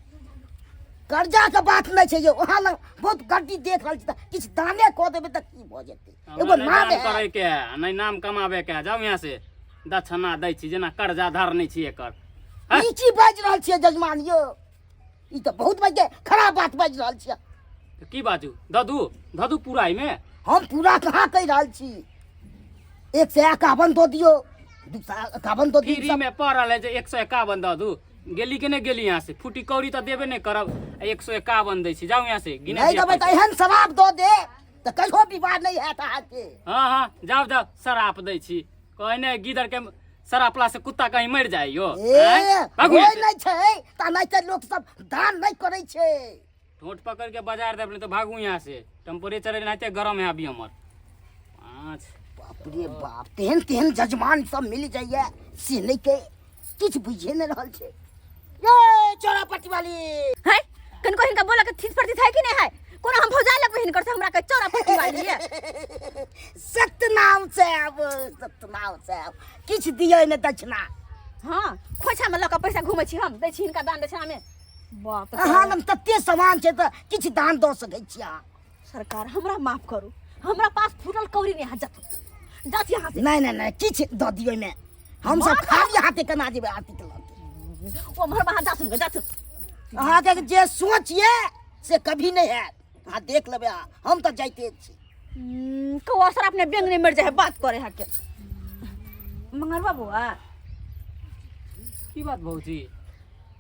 कर्जाके बात नहि छै यौ अहाँ लग बहुत गड्डी देख रहल छी तऽ किछु दाने कऽ देबै तऽ की भऽ जेतै एगो हमरा नहि नाम दान है करैके है आ नहि नाम कमाबैके है जाउ यहाँ से दक्षिणा दै छी जेना कर्जा धरने छी एकर आँय? ई की बाजि रहल छियै जजमान यौ ई तऽ बहुत बाजि खराब बात बाजि रहल छियै तऽ की बाजू दऽ दू दऽ दू पूरा एहिमे हम पूरा कहाँ कहि रहल छी 151 दऽ दियौ 251 दऽ दियौ फ्री में पड़ल है जे 151 दऽ दू गेली के नहि गेली यहाँ से फूटी कौड़ी तऽ देबे नहि करब 151 दै छी जाउ यहाँ से गिने नहि दिअ देबै तऽ पैसा। एहन शराब दऽ दे तऽ कहियो विवाह नहि हैत अहाँके हँ हँ जाउ जाउ शराप दै छी कहै नहि गिदर के शरापला से कुत्ता कहीं मरि जाइ यो ए आँय? भागू होइ यहाँ से। नहि छै तऽ नहि तऽ लोक सब दान नहि करै छै ठोंठ पकड़ के बाजार देब नहीं तो भागू यहाँ से टेम्परेचर एनाहिते गरम है अभी हमर पाँच बाप रे बाप तेहन तेहन जजमान सब मिल जाइए से नहि के किछु बुझिए नहि रहल छै ये चोरा पट्टी वाली है कनको हिनका बोला के थीत पर है कि नहीं है कोनो हम भौजाई लगबै हिनकर से हमरा के चौरा पट्टी वाली है सत्यनाम साहब सत्यनाम साहब किछु दियै ने दक्षिणा हां खोछा में लऽ के पैसा घुमै छी हम दै छी हिनका दान दक्षिणा में बाप रे। अहाँ लग तते सामान छै तऽ किछु दान दऽ सकै छी अहाँ सरकार हमरा माफ करू हमरा पास फूटल कौड़ी नहीं है जात जात यहाँ से नहि नहि नहि किछु दऽ दियौ ओहिमे हमसब खाली हाथे केना जेबै आरती के लऽ के ओ हमर वहाँ जात जात अहाँके जे सोच ये से कभी नहि हैत अहाँ देख लेबै अहाँ हम तऽ जाइते छी कौआ सर अपने बैंक नहीं मर जाए बात करे है के मंगलवा बुआ की बात भौजी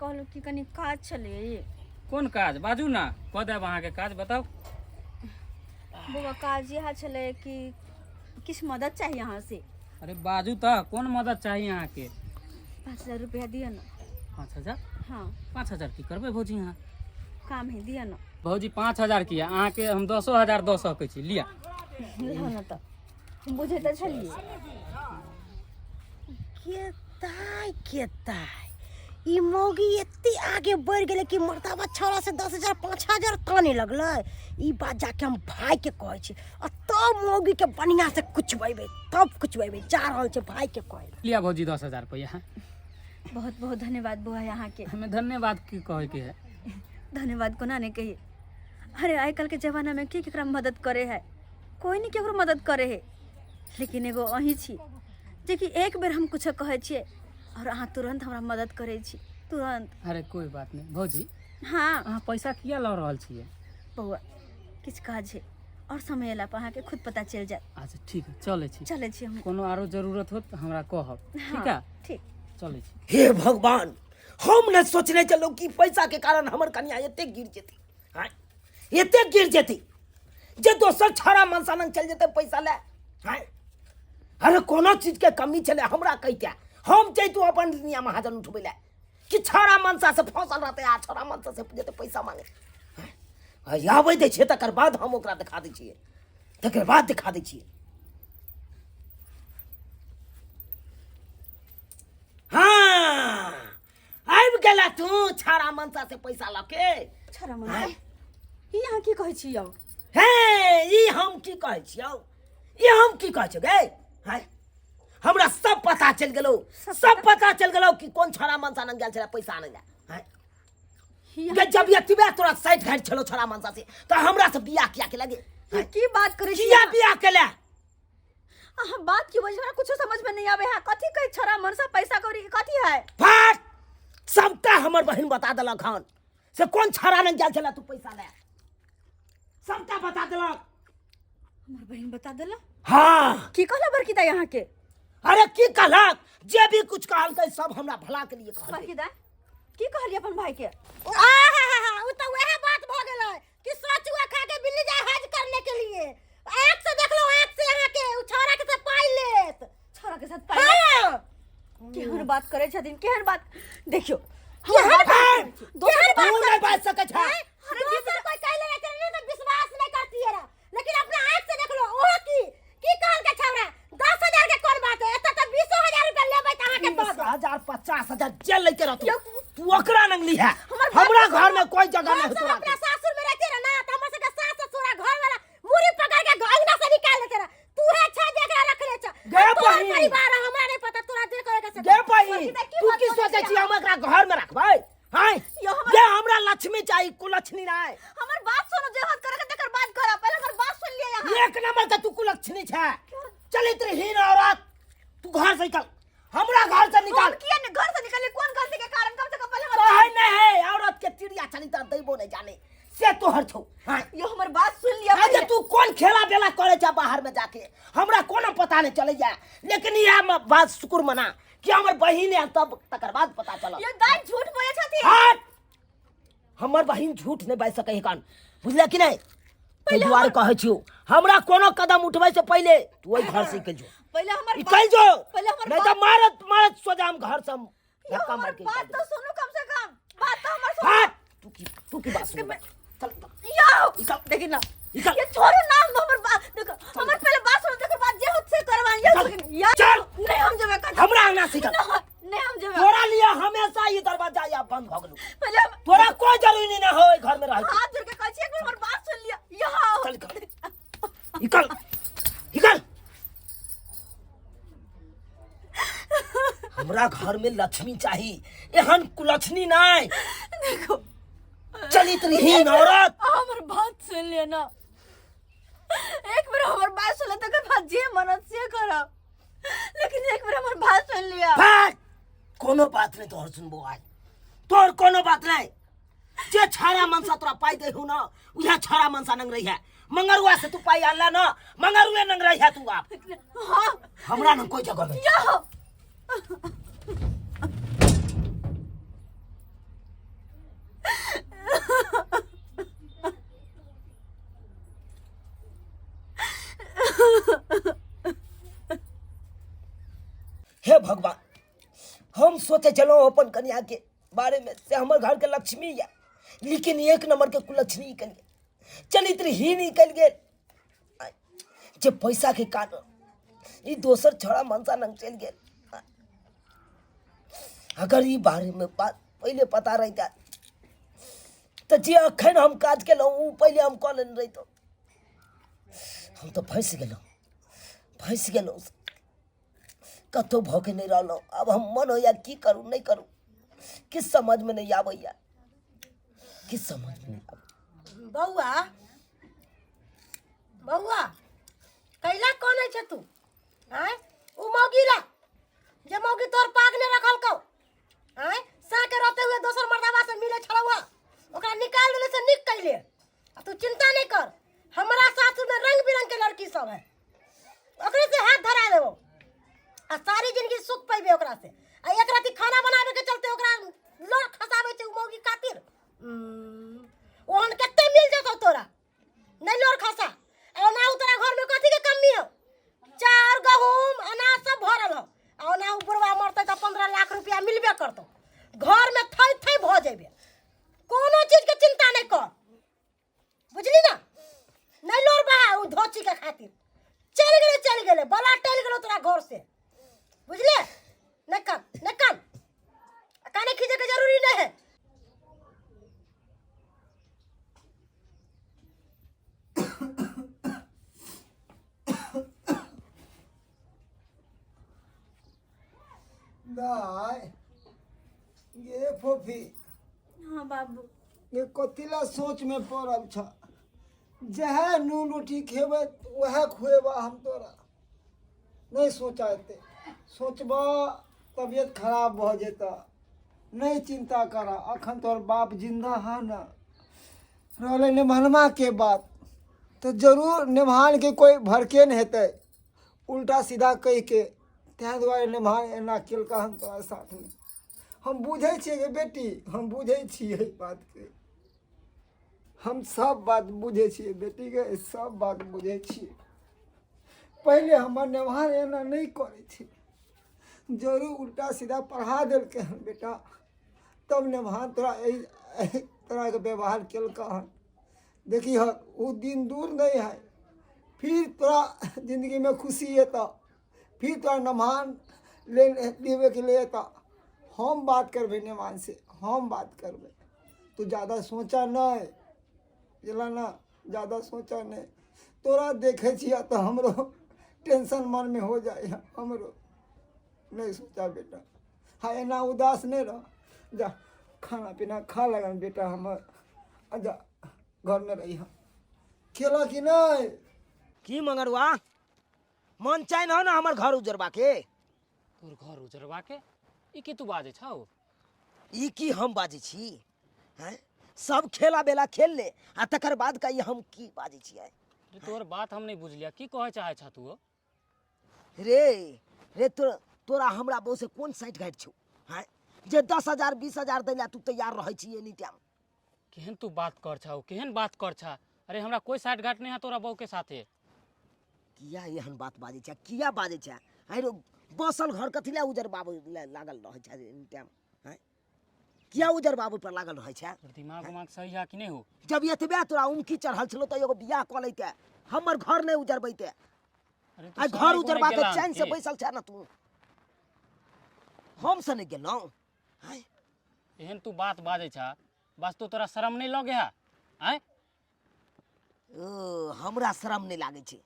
कहलहुँ कि कनि काज छलै कोन काज बाजू ने कऽ देब अहाँके काज बताउ बौआ काज इएह छलै कि किछु मदद चाही अहाँसँ अरे बाजू तऽ कोन मदद चाही अहाँके 5000 रुपया दिअ ने 5000 हँ 5000 की करबै भौजी अहाँ काम है दिअ ने भौजी 5000 किया अहाँके हम 10,000 दऽ सकै छी लिअ लिअ ने तऽ हम बुझै तऽ छलियै केताय केताय ई मौगी एते आगे बढ़ि गेलै कि मर्दाबा छौड़ा से 10,000 5,000 ताने लगलै ई बात जाके हम भाई के कहै छी आ तब मौगी के बढ़िया से कुचबेबै तब कुचबेबै जा रहल छै भाई के कहै लिअ भौजी 10,000 रुपया बहुत बहुत धन्यवाद बौआ अहाँके हमें धन्यवाद की कहैके है धन्यवाद कोना नहीं कहिए अरे आइ काल्हि के जमाना में के केकरा मदद करे है कोई नहीं केकरो मदद करे है लेकिन एगो अहीं छी जे कि एक बेर हम कुछो कहै छियै और अहाँ तुरंत हमरा मदद करै छी तुरंत अरे कोई बात नहीं भौजी हाँ अहाँ पैसा किया लऽ रहल छियै बौआ किछु काज है और समय अयला पर अहाँके खुद पता चलि जायत अच्छा ठीक है चलै छी चलै छी हम कोनो आरो जरूरत होत तऽ हमरा कहब ठीक है ठीक चलै छी हे भगवान हम ने सोचने छलहुँ कि पैसा के कारण हमर कनिया एते गिर जेतै आँय एते गिर जेतै जे दोसर छाड़ा मनसा लग चलि जेतै पैसा ले आँय अरे कोनो चीजके कमी छलै हमरा कहिते हम जैतहुँ अपन दुनिया महाजन उठबै लए कि छाड़ा मनसा से फंसल रहतै आ छाड़ा मनसा से जेतै पैसा मांगे आँय, आबै दै छियै तकर बाद हम ओकरा देखा दै छियै तकर बाद देखा दै छियै हाँ आबि गेला तू छाड़ा मनसा से पैसा लऽ के छाड़ा मनसा ई अहाँ की कहै छी यौ हे ई हम की कहै छियौ ई हम की कहै छियौ गे हैं हमरा सब पता चलि गेलौ सब पता चलि गेलौ कि कोन छाड़ा मनसा लग गेल छलै पैसा आनै लए हैं गे जब एतबे तोरा साइड घाट छलौ छाड़ा मनसा से तऽ हमरा से बियाह किया के लगे ई की बात करै छी किया बियाह केले अहाँ बात की बजै छी? हमरा कुछो समझ में नहीं आवे है कथी कहै छड़ा मनसा पैसा कौड़ी कथी है फाट सबटा हमर बहिन बता देलक हन से कोन छाड़ा लग गेल छलै तू पैसा ले सबटा बता देलक हमर बहिन बता देला हाँ की कहला बड़की दाई अहाँ के अरे की कहलक जे भी कुछ कहलकै सब हमरा भला के लिए कहलकै बड़की दाई की कहली अपन भाई के आहा उ तऽ वएह बात बात करै छथिन, केहन बात। देखियौ, केहन बात? दोसर केहन तू बात? नहि बाजि सकै छै। अरे दोसर कोई कहले रहते नहीं तो विश्वास नहीं करती है, लेकिन अपना आंख से देख लो। ओहो की की कहल के छौड़ा, 10,000 के कोन बात है, एतऽ तऽ 20,000 रुपया लेबै तऽ अहाँके दऽ देब। 20,000 50,000 जेल लेके रहतौ, तू ओकरा नंगली है। हमर बात हमरा तो घर में कोई जगह नहीं हम है सब तोरा अपना सासुर में रहते रहे ना, तो हमर सबके सास ससुर आ घर वाला मुड़ी पकड़ के अंगना से निकाल देते रहे। तू है अच्छा जेकरा रखले छ, गे तोहर बहिन। परिवार है, हमरा नहीं पता तोरा जे करे के से गे बहिन, बड़की दाई, की तू बात की बोलै सोचै छी छी हम एकरा घर में रखबै? हैं यो हमर ये हमरा लक्ष्मी चाही, कुलक्ष्मी नहीं। हमर बात सुनो, जे बात करे के तकर बात करब, पहिले हमर बात सुन लिअ यहाँ। एक नंबर के तू कुलक्ष्मी छै, चरित्रहीन औरत। तू घर से निकल, हमरा घर से निकाल। हम किया ने घर से निकले? कोन गलती के कारण? कम से कम पहिले हमर कहै नहीं है औरत के चिड़िया चरित्र दैबो नहीं जाने से तोहर छौ। हाँ यो हमर बात सुन लिअ अरे पहिले। तू कोन खेला बेला करे छ बाहर में जाके, हमरा कोनो पता नहीं चले जा। लेकिन इएह में बात शुक्र मना कि हमर बहिन आयल तब तकर बाद पता चलल। यो दाई झूठ बोले छथिन। हट, हमर बहिन झूठ नहीं बाजि सकै कान, बुझले कि नहीं? ताहि दुआरे कहै छियौ, हमरा कोनो कदम उठबै से पहिले तू ओहि घर से निकलि जो। पहिले हमर निकलि जो, पहिले हमर नहीं तऽ मारत मारत सोझा हम घर से हम यो धक्का हमर मार के बात निकालि तो देबै। सुनू, कम से कम बात तो हमर सुनू। हट, तू की बात सुनबै? चल निकल। यो निकल। देखी ना, निकल। ये छोड़ो ना हमर बात। देखो, हमर पहले बात सुनो, तकर बाद जे होत से करवा। यो चल। या चल। नहीं हम जेबै कतौ। हमरा अंगना से निकल। नहीं हम जेबै। तोरा लिए हमेशा ई दरवाजा या बंद भऽ गेलौ। पहिले हम तोरा कोई जरूरी नहीं हो घर में रह। हाथ जोड़ के कहै छी, एक बेर हमर बात सुन लिअ। यो चल निकल, निकल, निकल। हमरा घर में लक्ष्मी चाही, एहन कुलक्ष्मी नहीं। देखो, चरित्रहीन औरत। हमर बात सुन लिअ ना, एक बेर हमर बात सुन लिअ, तकर बाद जे मनत से करब, लेकिन एक बेर हमर बात सुन लिअ। भाग, कोनो बात नहीं तोहर सुनबो आज, तोहर कोनो बात नहीं। जे छाड़ा मनसा तोरा पाई दे हो ना, उहे छाड़ा मनसा नंग रही है। मंगरुआ से तू पाई आनला ना, मंगरुए नंग रही है तू आप। हाँ हमरा न कोई जगह नहीं। यो हे भगवान, हम सोचे चलो अपन कन्या के बारे में से हमर घर के लक्ष्मी या, लेकिन एक नंबर के कुलक्ष्मी निकल गेल, चरित्रहीन निकल गेल। जे पैसा के कारण ई दोसर छड़ा मनसा नंग चलि गेल। अगर ई बारे में बात पहिले पता रहिता तऽ जे अखन हम काज केलहुँ ओ पहिले हम कऽ लेने रहितहुँ। हम तऽ फँसि गेलहुँ, फँसि गेलहुँ, कतहु भऽ के नहि रहलहुँ। आब हम मन होइए की करू नहि करू, किछु समझमे नहि आबैए, किछु समझमे नहि आबैए। बौआ, बौआ, कैला कोन छै तू? आँय, उ मौगी ला जे मौगी तोर पाग नहि रखलकौ, आँय, साके रहते हुए दोसर मर्दाबा से मिले छलौ, ओकरा निकाल देले से नीक कैले। आ तू चिंता नहीं कर, हमरा सासुर में रंग बिरंग के लड़की सब है, ओकरे से हाथ धरा देबो आ सारी जिंदगी सुख पैबे ओकरा से। आ एक राति खाना बनावे के चलते ओकरा लोर खसाबै छै उ मौगी खातिर। ओहन कते मिल जेतौ तोरा, नहीं लोर खसा। आ ओना उ तोरा घर में कथी के कमी हो? चाउर गहूम अनाज सब भरल हो। आ ओना उ बुढ़वा मरतै तऽ 15 लाख रुपया मिलबे करतौ, घर में थै थै भऽ जेबे। कोनो चीज के चिंता नहीं कर, बुझली ना? नहीं लोर बहा उ धोची के खातिर। चलि गेलै, चलि गेलै, बला टलि गेलौ तोरा घर से, बुझले? नहीं कान, नहीं कान, काने खींचे के जरूरी नहीं है। दाय ये फोफी। हाँ बाबू। ये कथी ला सोच में पड़ल छ? जहे नून रोटी खेबै वएह खुएबा हम तोरा। नहीं सोचा एते, सोचबा तबियत खराब भऽ जेता। नहीं चिंता कर, अखन तोहर बाप जिंदा है ना। रहलै निमहनमा के बात तो जरूर निमहान के कोई भड़के नहीं हेतै उल्टा सीधा कहि के, ताहि दुआरे निमहान एना केलका हन तोरा साथमे। हम बुझै छियै गे बेटी, हम बुझै छियै बातके, हम सब बात बुझै छियै बेटी गे, सब बात बुझै छियै। पहिले हमर निमहान एना नहि करै छै, जरूर उल्टा सीधा पढ़ा देलकै हन बेटा, तब नेभान तोरा एहि एहि तरहके व्यवहार केलकै हन। देखी हक, ओ दिन दूर नहीं है, फिर तोरा जिंदगीमे खुशी एतऽ, फिर तोरा नमहान ले लेबेके लिए एतऽ। हम बात करबै नेमान से, हम बात करबै। तू जादा सोचऽ नहि, बुझलऽ ने, जादा सोचऽ नहि। तोरा देखै छियै तऽ हमरो टेंशन मनमे हो जाइ है हमरो। नहि सोचऽ बेटा, हाँ एना उदास नहि रह। जा खाना पीना खा लगन बेटा हमर, आ जा घरमे रहिह। खेलऽ कि नहि? की मंगरुआ, मन चैन हो ना हमर घर उजरबा के? तोर घर उजरबा के ई की तू बाजै छौ? ई की हम बाजै छी? हैं, सब खेला बेला खेल ले आ तकर बाद कही हम की बाजै छियै। रे तोर बात हम नहीं बुझलिया, की कहै चाहै छ तू? रे रे तोरा हमरा बहू से कोन साइट घाट छौ? हैं, जे 10,000 20,000 दै ला तू तैयार रहै छी एनी टाइम। केहन तू बात कर छा, केहन बात कर छा? अरे हमरा कोई साइट घाट नहीं है तोरा बहू के साथे। किया एहन बात बाजै छै, किया बाजै छै? आइ रो बसल घर कथी लए उजर बाबू लए लागल रहै छै एनी टाइम? हैं, किया उजर बाबू पर लागल रहै छै? तोर दिमाग उमाग सही है कि नहीं हो? जब एतबे तोरा उमकी चढ़ल छलो तऽ एगो बियाह कऽ लैते, हमर घर नहि उजरबैते। अरे तू आइ समय घर कोने उजरबा के गेला चैन से की? बैसल छै ने तू। हम से नहि गेलहुँ? आँय? एहन तू बात बाजै छा, बस तो तोरा शरम नहीं लगे है? आँय? ओ हमरा शरम नहीं लागै छै।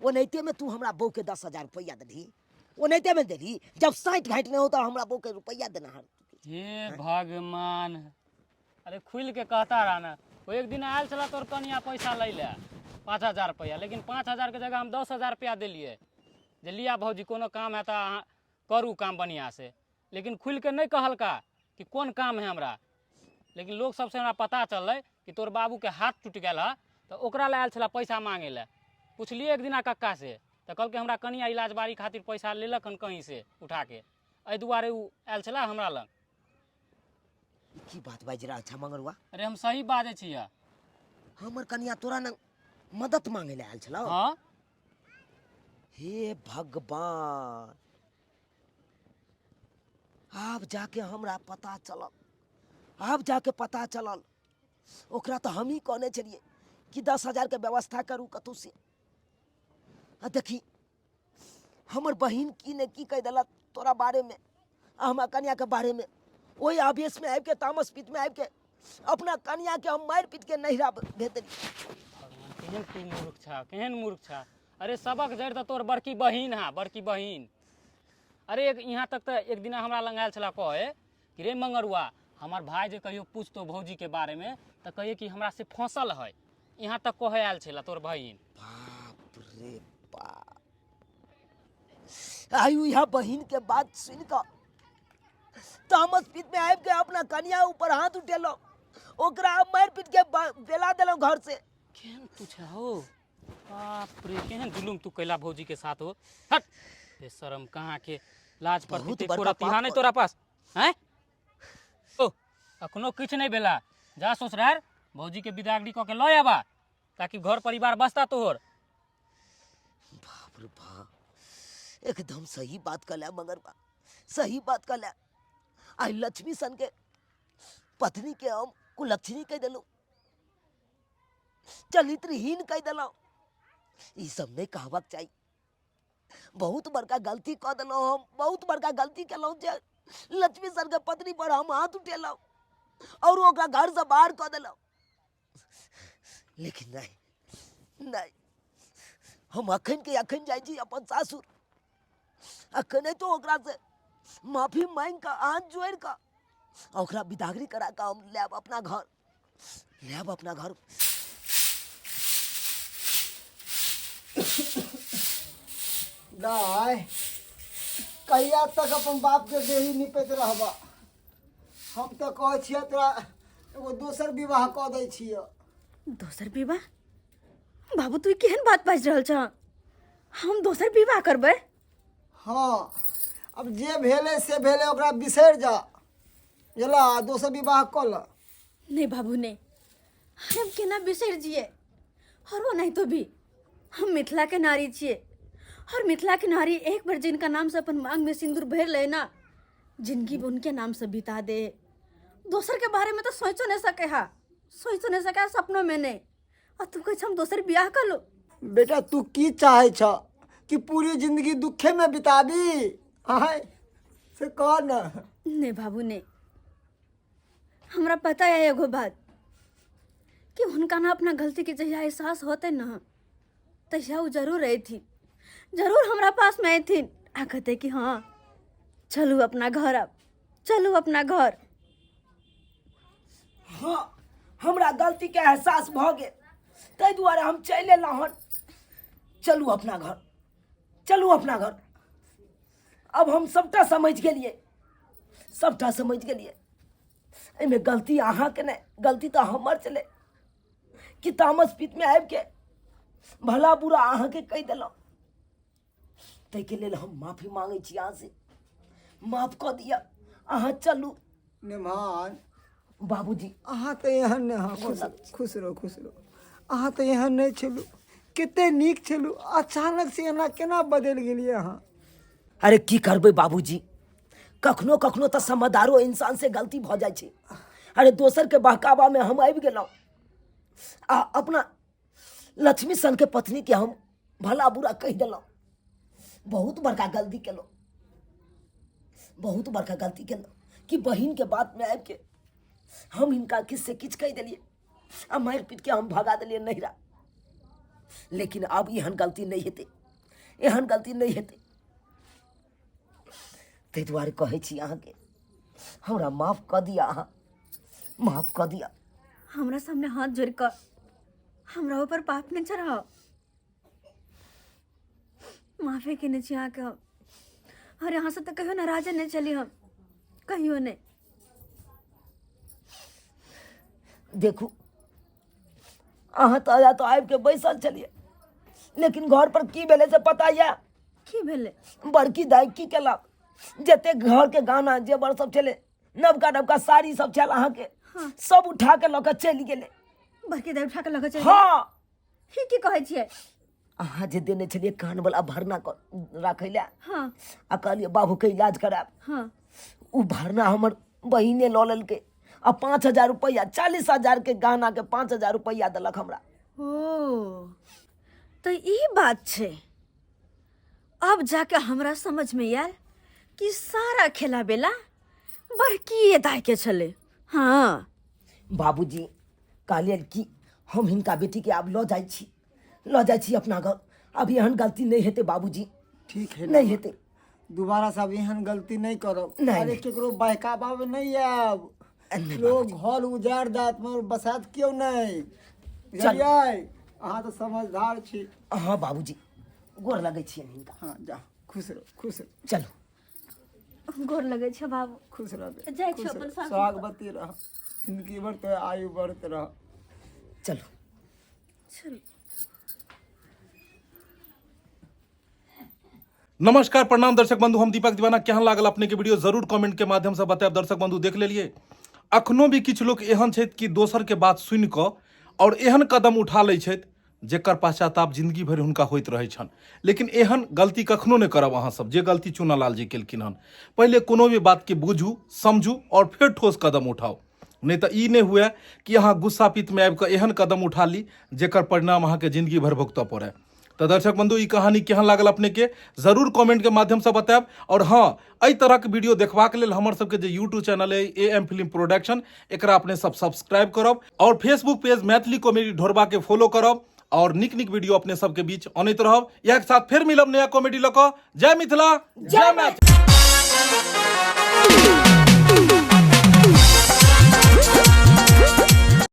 ओनाहितेमे तू हमरा बहूके 10,000 रुपैआ देलही, ओनाहितेमे देलही। जब साठि घाटि नहि होता हमरा बहूके रुपैआ देना हर। हे भगवान, अरे खुल के कहता रहा ना। वो एक दिन आयल छला तोर कनिया पैसा लै ले 5,000 रुपैआ, लेकिन 5,000 के जगह हम 10,000 रुपया देलियै जे लिया भौजी कोनो काम है तऽ अहाँ करू काम बढ़िआँ से। लेकिन खुल के नहीं कहलका कि कोन काम है हमरा, लेकिन लोग सबसे हमरा पता चललै कि तोर बाबूके हाथ टूटि गेल हँ तऽ ओकरा लए आयल छला पैसा मांगे लए। पुछलियै एक दिना कक्का से तऽ कहलकै हमरा कनिया इलाज बारी खातिर पैसा लेलक हन कहीं से उठा के, एहि दुआरे ओ आयल छला हमरा लग। ई की बात बाजि रहल छ मंगरुआ? अरे हम सही बाजै छियै। हमर कनिया तोरा न मदद मांगे लए आयल छलौ? हाँ। हे भगवान, आब जाके हमरा पता चलल, आब जाके पता चलल। ओकरा तऽ हमही कहने छलियै कि 10,000 के व्यवस्था करू कतहु से। आ देखी हमर बहिन की ने की कहि देलक तोरा बारेमे आ हमरा कनियाके बारेमे। ओहि आवेशमे आबिके, तामस पीतमे आबिके अपना कनियाके हम मारि पीटके नैहरा भेज देलियै। भगवान, केहन तू मूर्ख छा, केहन मूर्ख छा। अरे सबक जड़ि तऽ तोर बड़की बहिन है, बड़की बहिन। अरे एक यहाँ तक तऽ एक दिना हमरा लग आयल छला कहे कि रे मंगरुआ, हमर भाई जे कहियो पूछतो भौजी के बारे में तऽ कहिए कि हमरा से फंसल है। यहाँ तक कहे आयल छला तोर बहिन। बाप रे बाप, आयु यहाँ बहिन के बात सुन कऽ तामस पीत में आबि के अपना कनिया ऊपर हाथ उठेलहुँ, ओकरा मारि पीट के बेला देलहुँ घर से। केहन तू छह हो, बाप रे, केहन जुलुम तू कैला भौजी के साथ हो। हट बेशरम कहाँ के, लाज पर बहुत ते बड़का कोरा पाप तिहा नहीं कर- तोरा पास हैं? ओ अखनो किछु नहीं भेला, जा ससुरार भौजी के विदागरी कऽ के लऽ आबा ताकि घर परिवार बसता तोहर। बाप रे बाप, एकदम सही बात कहला मगर बा, सही बात कहला। आई लक्ष्मी सन के पत्नी के हम कुलक्षणी कह देलहुँ, चरित्रहीन कह देलहुँ। ई सब नहीं कहबाक चाही। बहुत बड़का गलती कऽ देलहुँ हम, बहुत बड़का गलती केलहुँ जे लक्ष्मी सर के पत्नी पर हम हाथ उठेलहुँ और ओकरा घर से बाहर कऽ देलहुँ। लेकिन नहीं नहीं, हम अखन के अखन जाइ छी अपन सासुर, अखन तो ओकरा से माफी मांगि कऽ हाथ जोड़ि कऽ ओकरा विदागरी करा कऽ हम लायब अपना घर, लायब अपना घर। दाय, कहिया तक अपन बाप के देही निपैत रहबा? हम तऽ कहै छियै तोरा एगो दोसर विवाह कऽ दै छियै। दोसर विवाह? बाबू तू केहन बात बाजि रहल छ? हम दोसर विवाह करबै? हाँ, अब जे भेलै से भेलै, ओकरा बिसरि जा, बुझला? आ दोसर विवाह कऽ लऽ। नहीं बाबू नहीं, अरे हम केना बिसरि जियै? और वो नहीं तो भी हम मिथिला के नारी छियै और मिथिला के नारी एक बार जिनका नाम से अपन मांग में सिंदूर भर ले ना, जिंदगी उनके नाम से बिता दे। दोसर के बारे में तो सोचो नहीं सके हा, सोचो नहीं सके सपनों में नहीं। और तू कहे हम दोसर बियाह कर लो। बेटा तू की चाहे छ कि पूरी जिंदगी दुखे में बिताबी? आय से कह न। नहीं बाबू नहीं, हमरा पता है एगो बात कि हुनका ना अपना गलती के जहिया एहसास होते ना तहिया वो जरूर अयथिन, जरूर हमरा पास में अयथिन आ कहते कि हाँ चलू अपना घर, अब चलू अपना घर। हाँ हमरा गलती के एहसास भऽ गेल, ताहि दुआरे हम चलि एलहुँ हन। चलू अपना घर, चलू अपना घर। अब हम सबटा समझि गेलियै, सबटा समझि गेलियै। एहिमे गलती अहाँके नहि, गलती तऽ हमर छलै कि तामस पीतमे आबिके भला बुरा अहाँके कहि देलहुँ। ताहिके लेल हम माफी मांगै छी अहाँसँ, माफ कऽ दिअ। अहाँ चलू। निमान बाबूजी अहाँ तऽ एहन नहि। हाँ खुश खुश रहो, खुश रहो। अहाँ तऽ एहन नहि छलू, कते नीक छलू, अचानक से एना केना बदलि गेलियै अहाँ? अरे की करबै बाबूजी, कखनो कखनो तऽ समझदारो इंसान से गलती भऽ जाइ छै। अरे दोसर के बहकावा में हम आबि गेलहुँ आ अपना लक्ष्मी सन के पत्नी के हम भला बुरा कहि देलहुँ। बहुत बड़का गलती केलहुँ, बहुत बड़का गलती केलहुँ कि बहिन के बात में आबि के हम हिनका किछु से किछु कहि देलियै आ मारि पीट के हम भगा देलियै नैहरा। लेकिन आब एहन गलती नहि हेतै, एहन गलती नहि हेतै। ताहि दुआरे कहै छी अहाँके, हमरा माफ कऽ दिअ, अहाँ माफ कऽ दिअ। हमरा सामने हाथ जोड़ि कऽ हमरा ऊपर पाप नहि चढ़ाओ। माफे केने छी अहाँके हम। अरे अहाँ से तऽ कहियो नाराजे नहि छली हम, कहियो नहि। देखू अहाँ तऽ आया तऽ आबिके बैसल छलियै, लेकिन घर पर की भेलै से पता यऽ? की भेलै? बड़की दाइ की केलक, जते घरके गहना जेवर सब छलै, नवका नवका साड़ी सब छल अहाँके, सब उठा के लऽ के चलि गेलै। बड़की दाइ उठा के लऽ के चलि? हाँ। ही की कहै छियै? अहाँ जे देने छलियै कानवला भरना राखै लए, हाँ, आ कहलियै बाबूके इलाज करायब, हाँ, ओ भरना हमर बहिने लऽ लेलकै आ 5000 रुपैआ, 40,000 के गहना के 5000 रुपैआ देलक हमरा। ओ तऽ ई बात छै। अब जाके हमरा समझ में आयल कि सारा खेला बेला बड़की दाई के छलै। हाँ बाबूजी कहलियनि कि हम हिनका बेटीके आब लऽ जाइ छी, लऽ जाइ छी अपना घर। अब एहन गलती नहि हेतै बाबूजी। ठीक है, नहि हेतै दोबारा से अब एहन गलती नहीं करब। नहीं, अरे नहीं। केकरो बहकावा में नहीं आयब, नहीं लोग घर उजाड़ देत मगर बसात क्यों नहीं। बुझलियै? अहाँ तऽ समझदार छी। हाँ बाबूजी, गोर लगै छियनि हिनका। हाँ जा, खुश रहो, खुश रहो। चलू। गोर लगै छै बाबू। खुश रह, जाइ छी अपन सासुर। सुहागवती रह, जिंदगी भर तो आयु बढ़त रह। चलू चलू। नमस्कार, प्रणाम दर्शक बंधु, हम दीपक दीवाना। केहन लागल अपने के वीडियो जरूर कमेंट के माध्यम से बतायब। दर्शक बंधु देख लेलिए, अखनो भी किछु लोग एहन छथि कि दोसर के बात सुनि कऽ और एहन कदम उठा लै छथि जेकर पश्चाताप जिंदगी भरि हुनका होइत रहै छनि। लेकिन एहन गलती कखनो नहि करब अहाँ सब, जे गलती चुनालाल जी केलखिन हन। पहिले कोनो भी बात के बुझू, समझू और फेर ठोस कदम उठाउ, नहि तऽ ई नहि हुए कि अहाँ गुस्सा पित्त में आबि कऽ एहन कदम उठा ली जेकर परिणाम अहाँके जिंदगी भरि भुगतऽ पड़य। तऽ दर्शक बंधु, ई कहानी केहन लागल अपने के जरूर कमेंट के माध्यम से बतायब। और हाँ, एहि तरहक वीडियो देखबाक लेल हमर सबके जे यूट्यूब चैनल है ए एम फिल्म प्रोडक्शन, एकरा अपने सब सब्सक्राइब करब और फेसबुक पेज मैथिली कॉमेडी ढोरबा के फॉलो करब और निक निक वीडियो अपने सबके बीच अनैत रहब। इएह के साथ फेर मिलब नया कॉमेडी लऽ कऽ। जय मिथिला, जय मैथिली।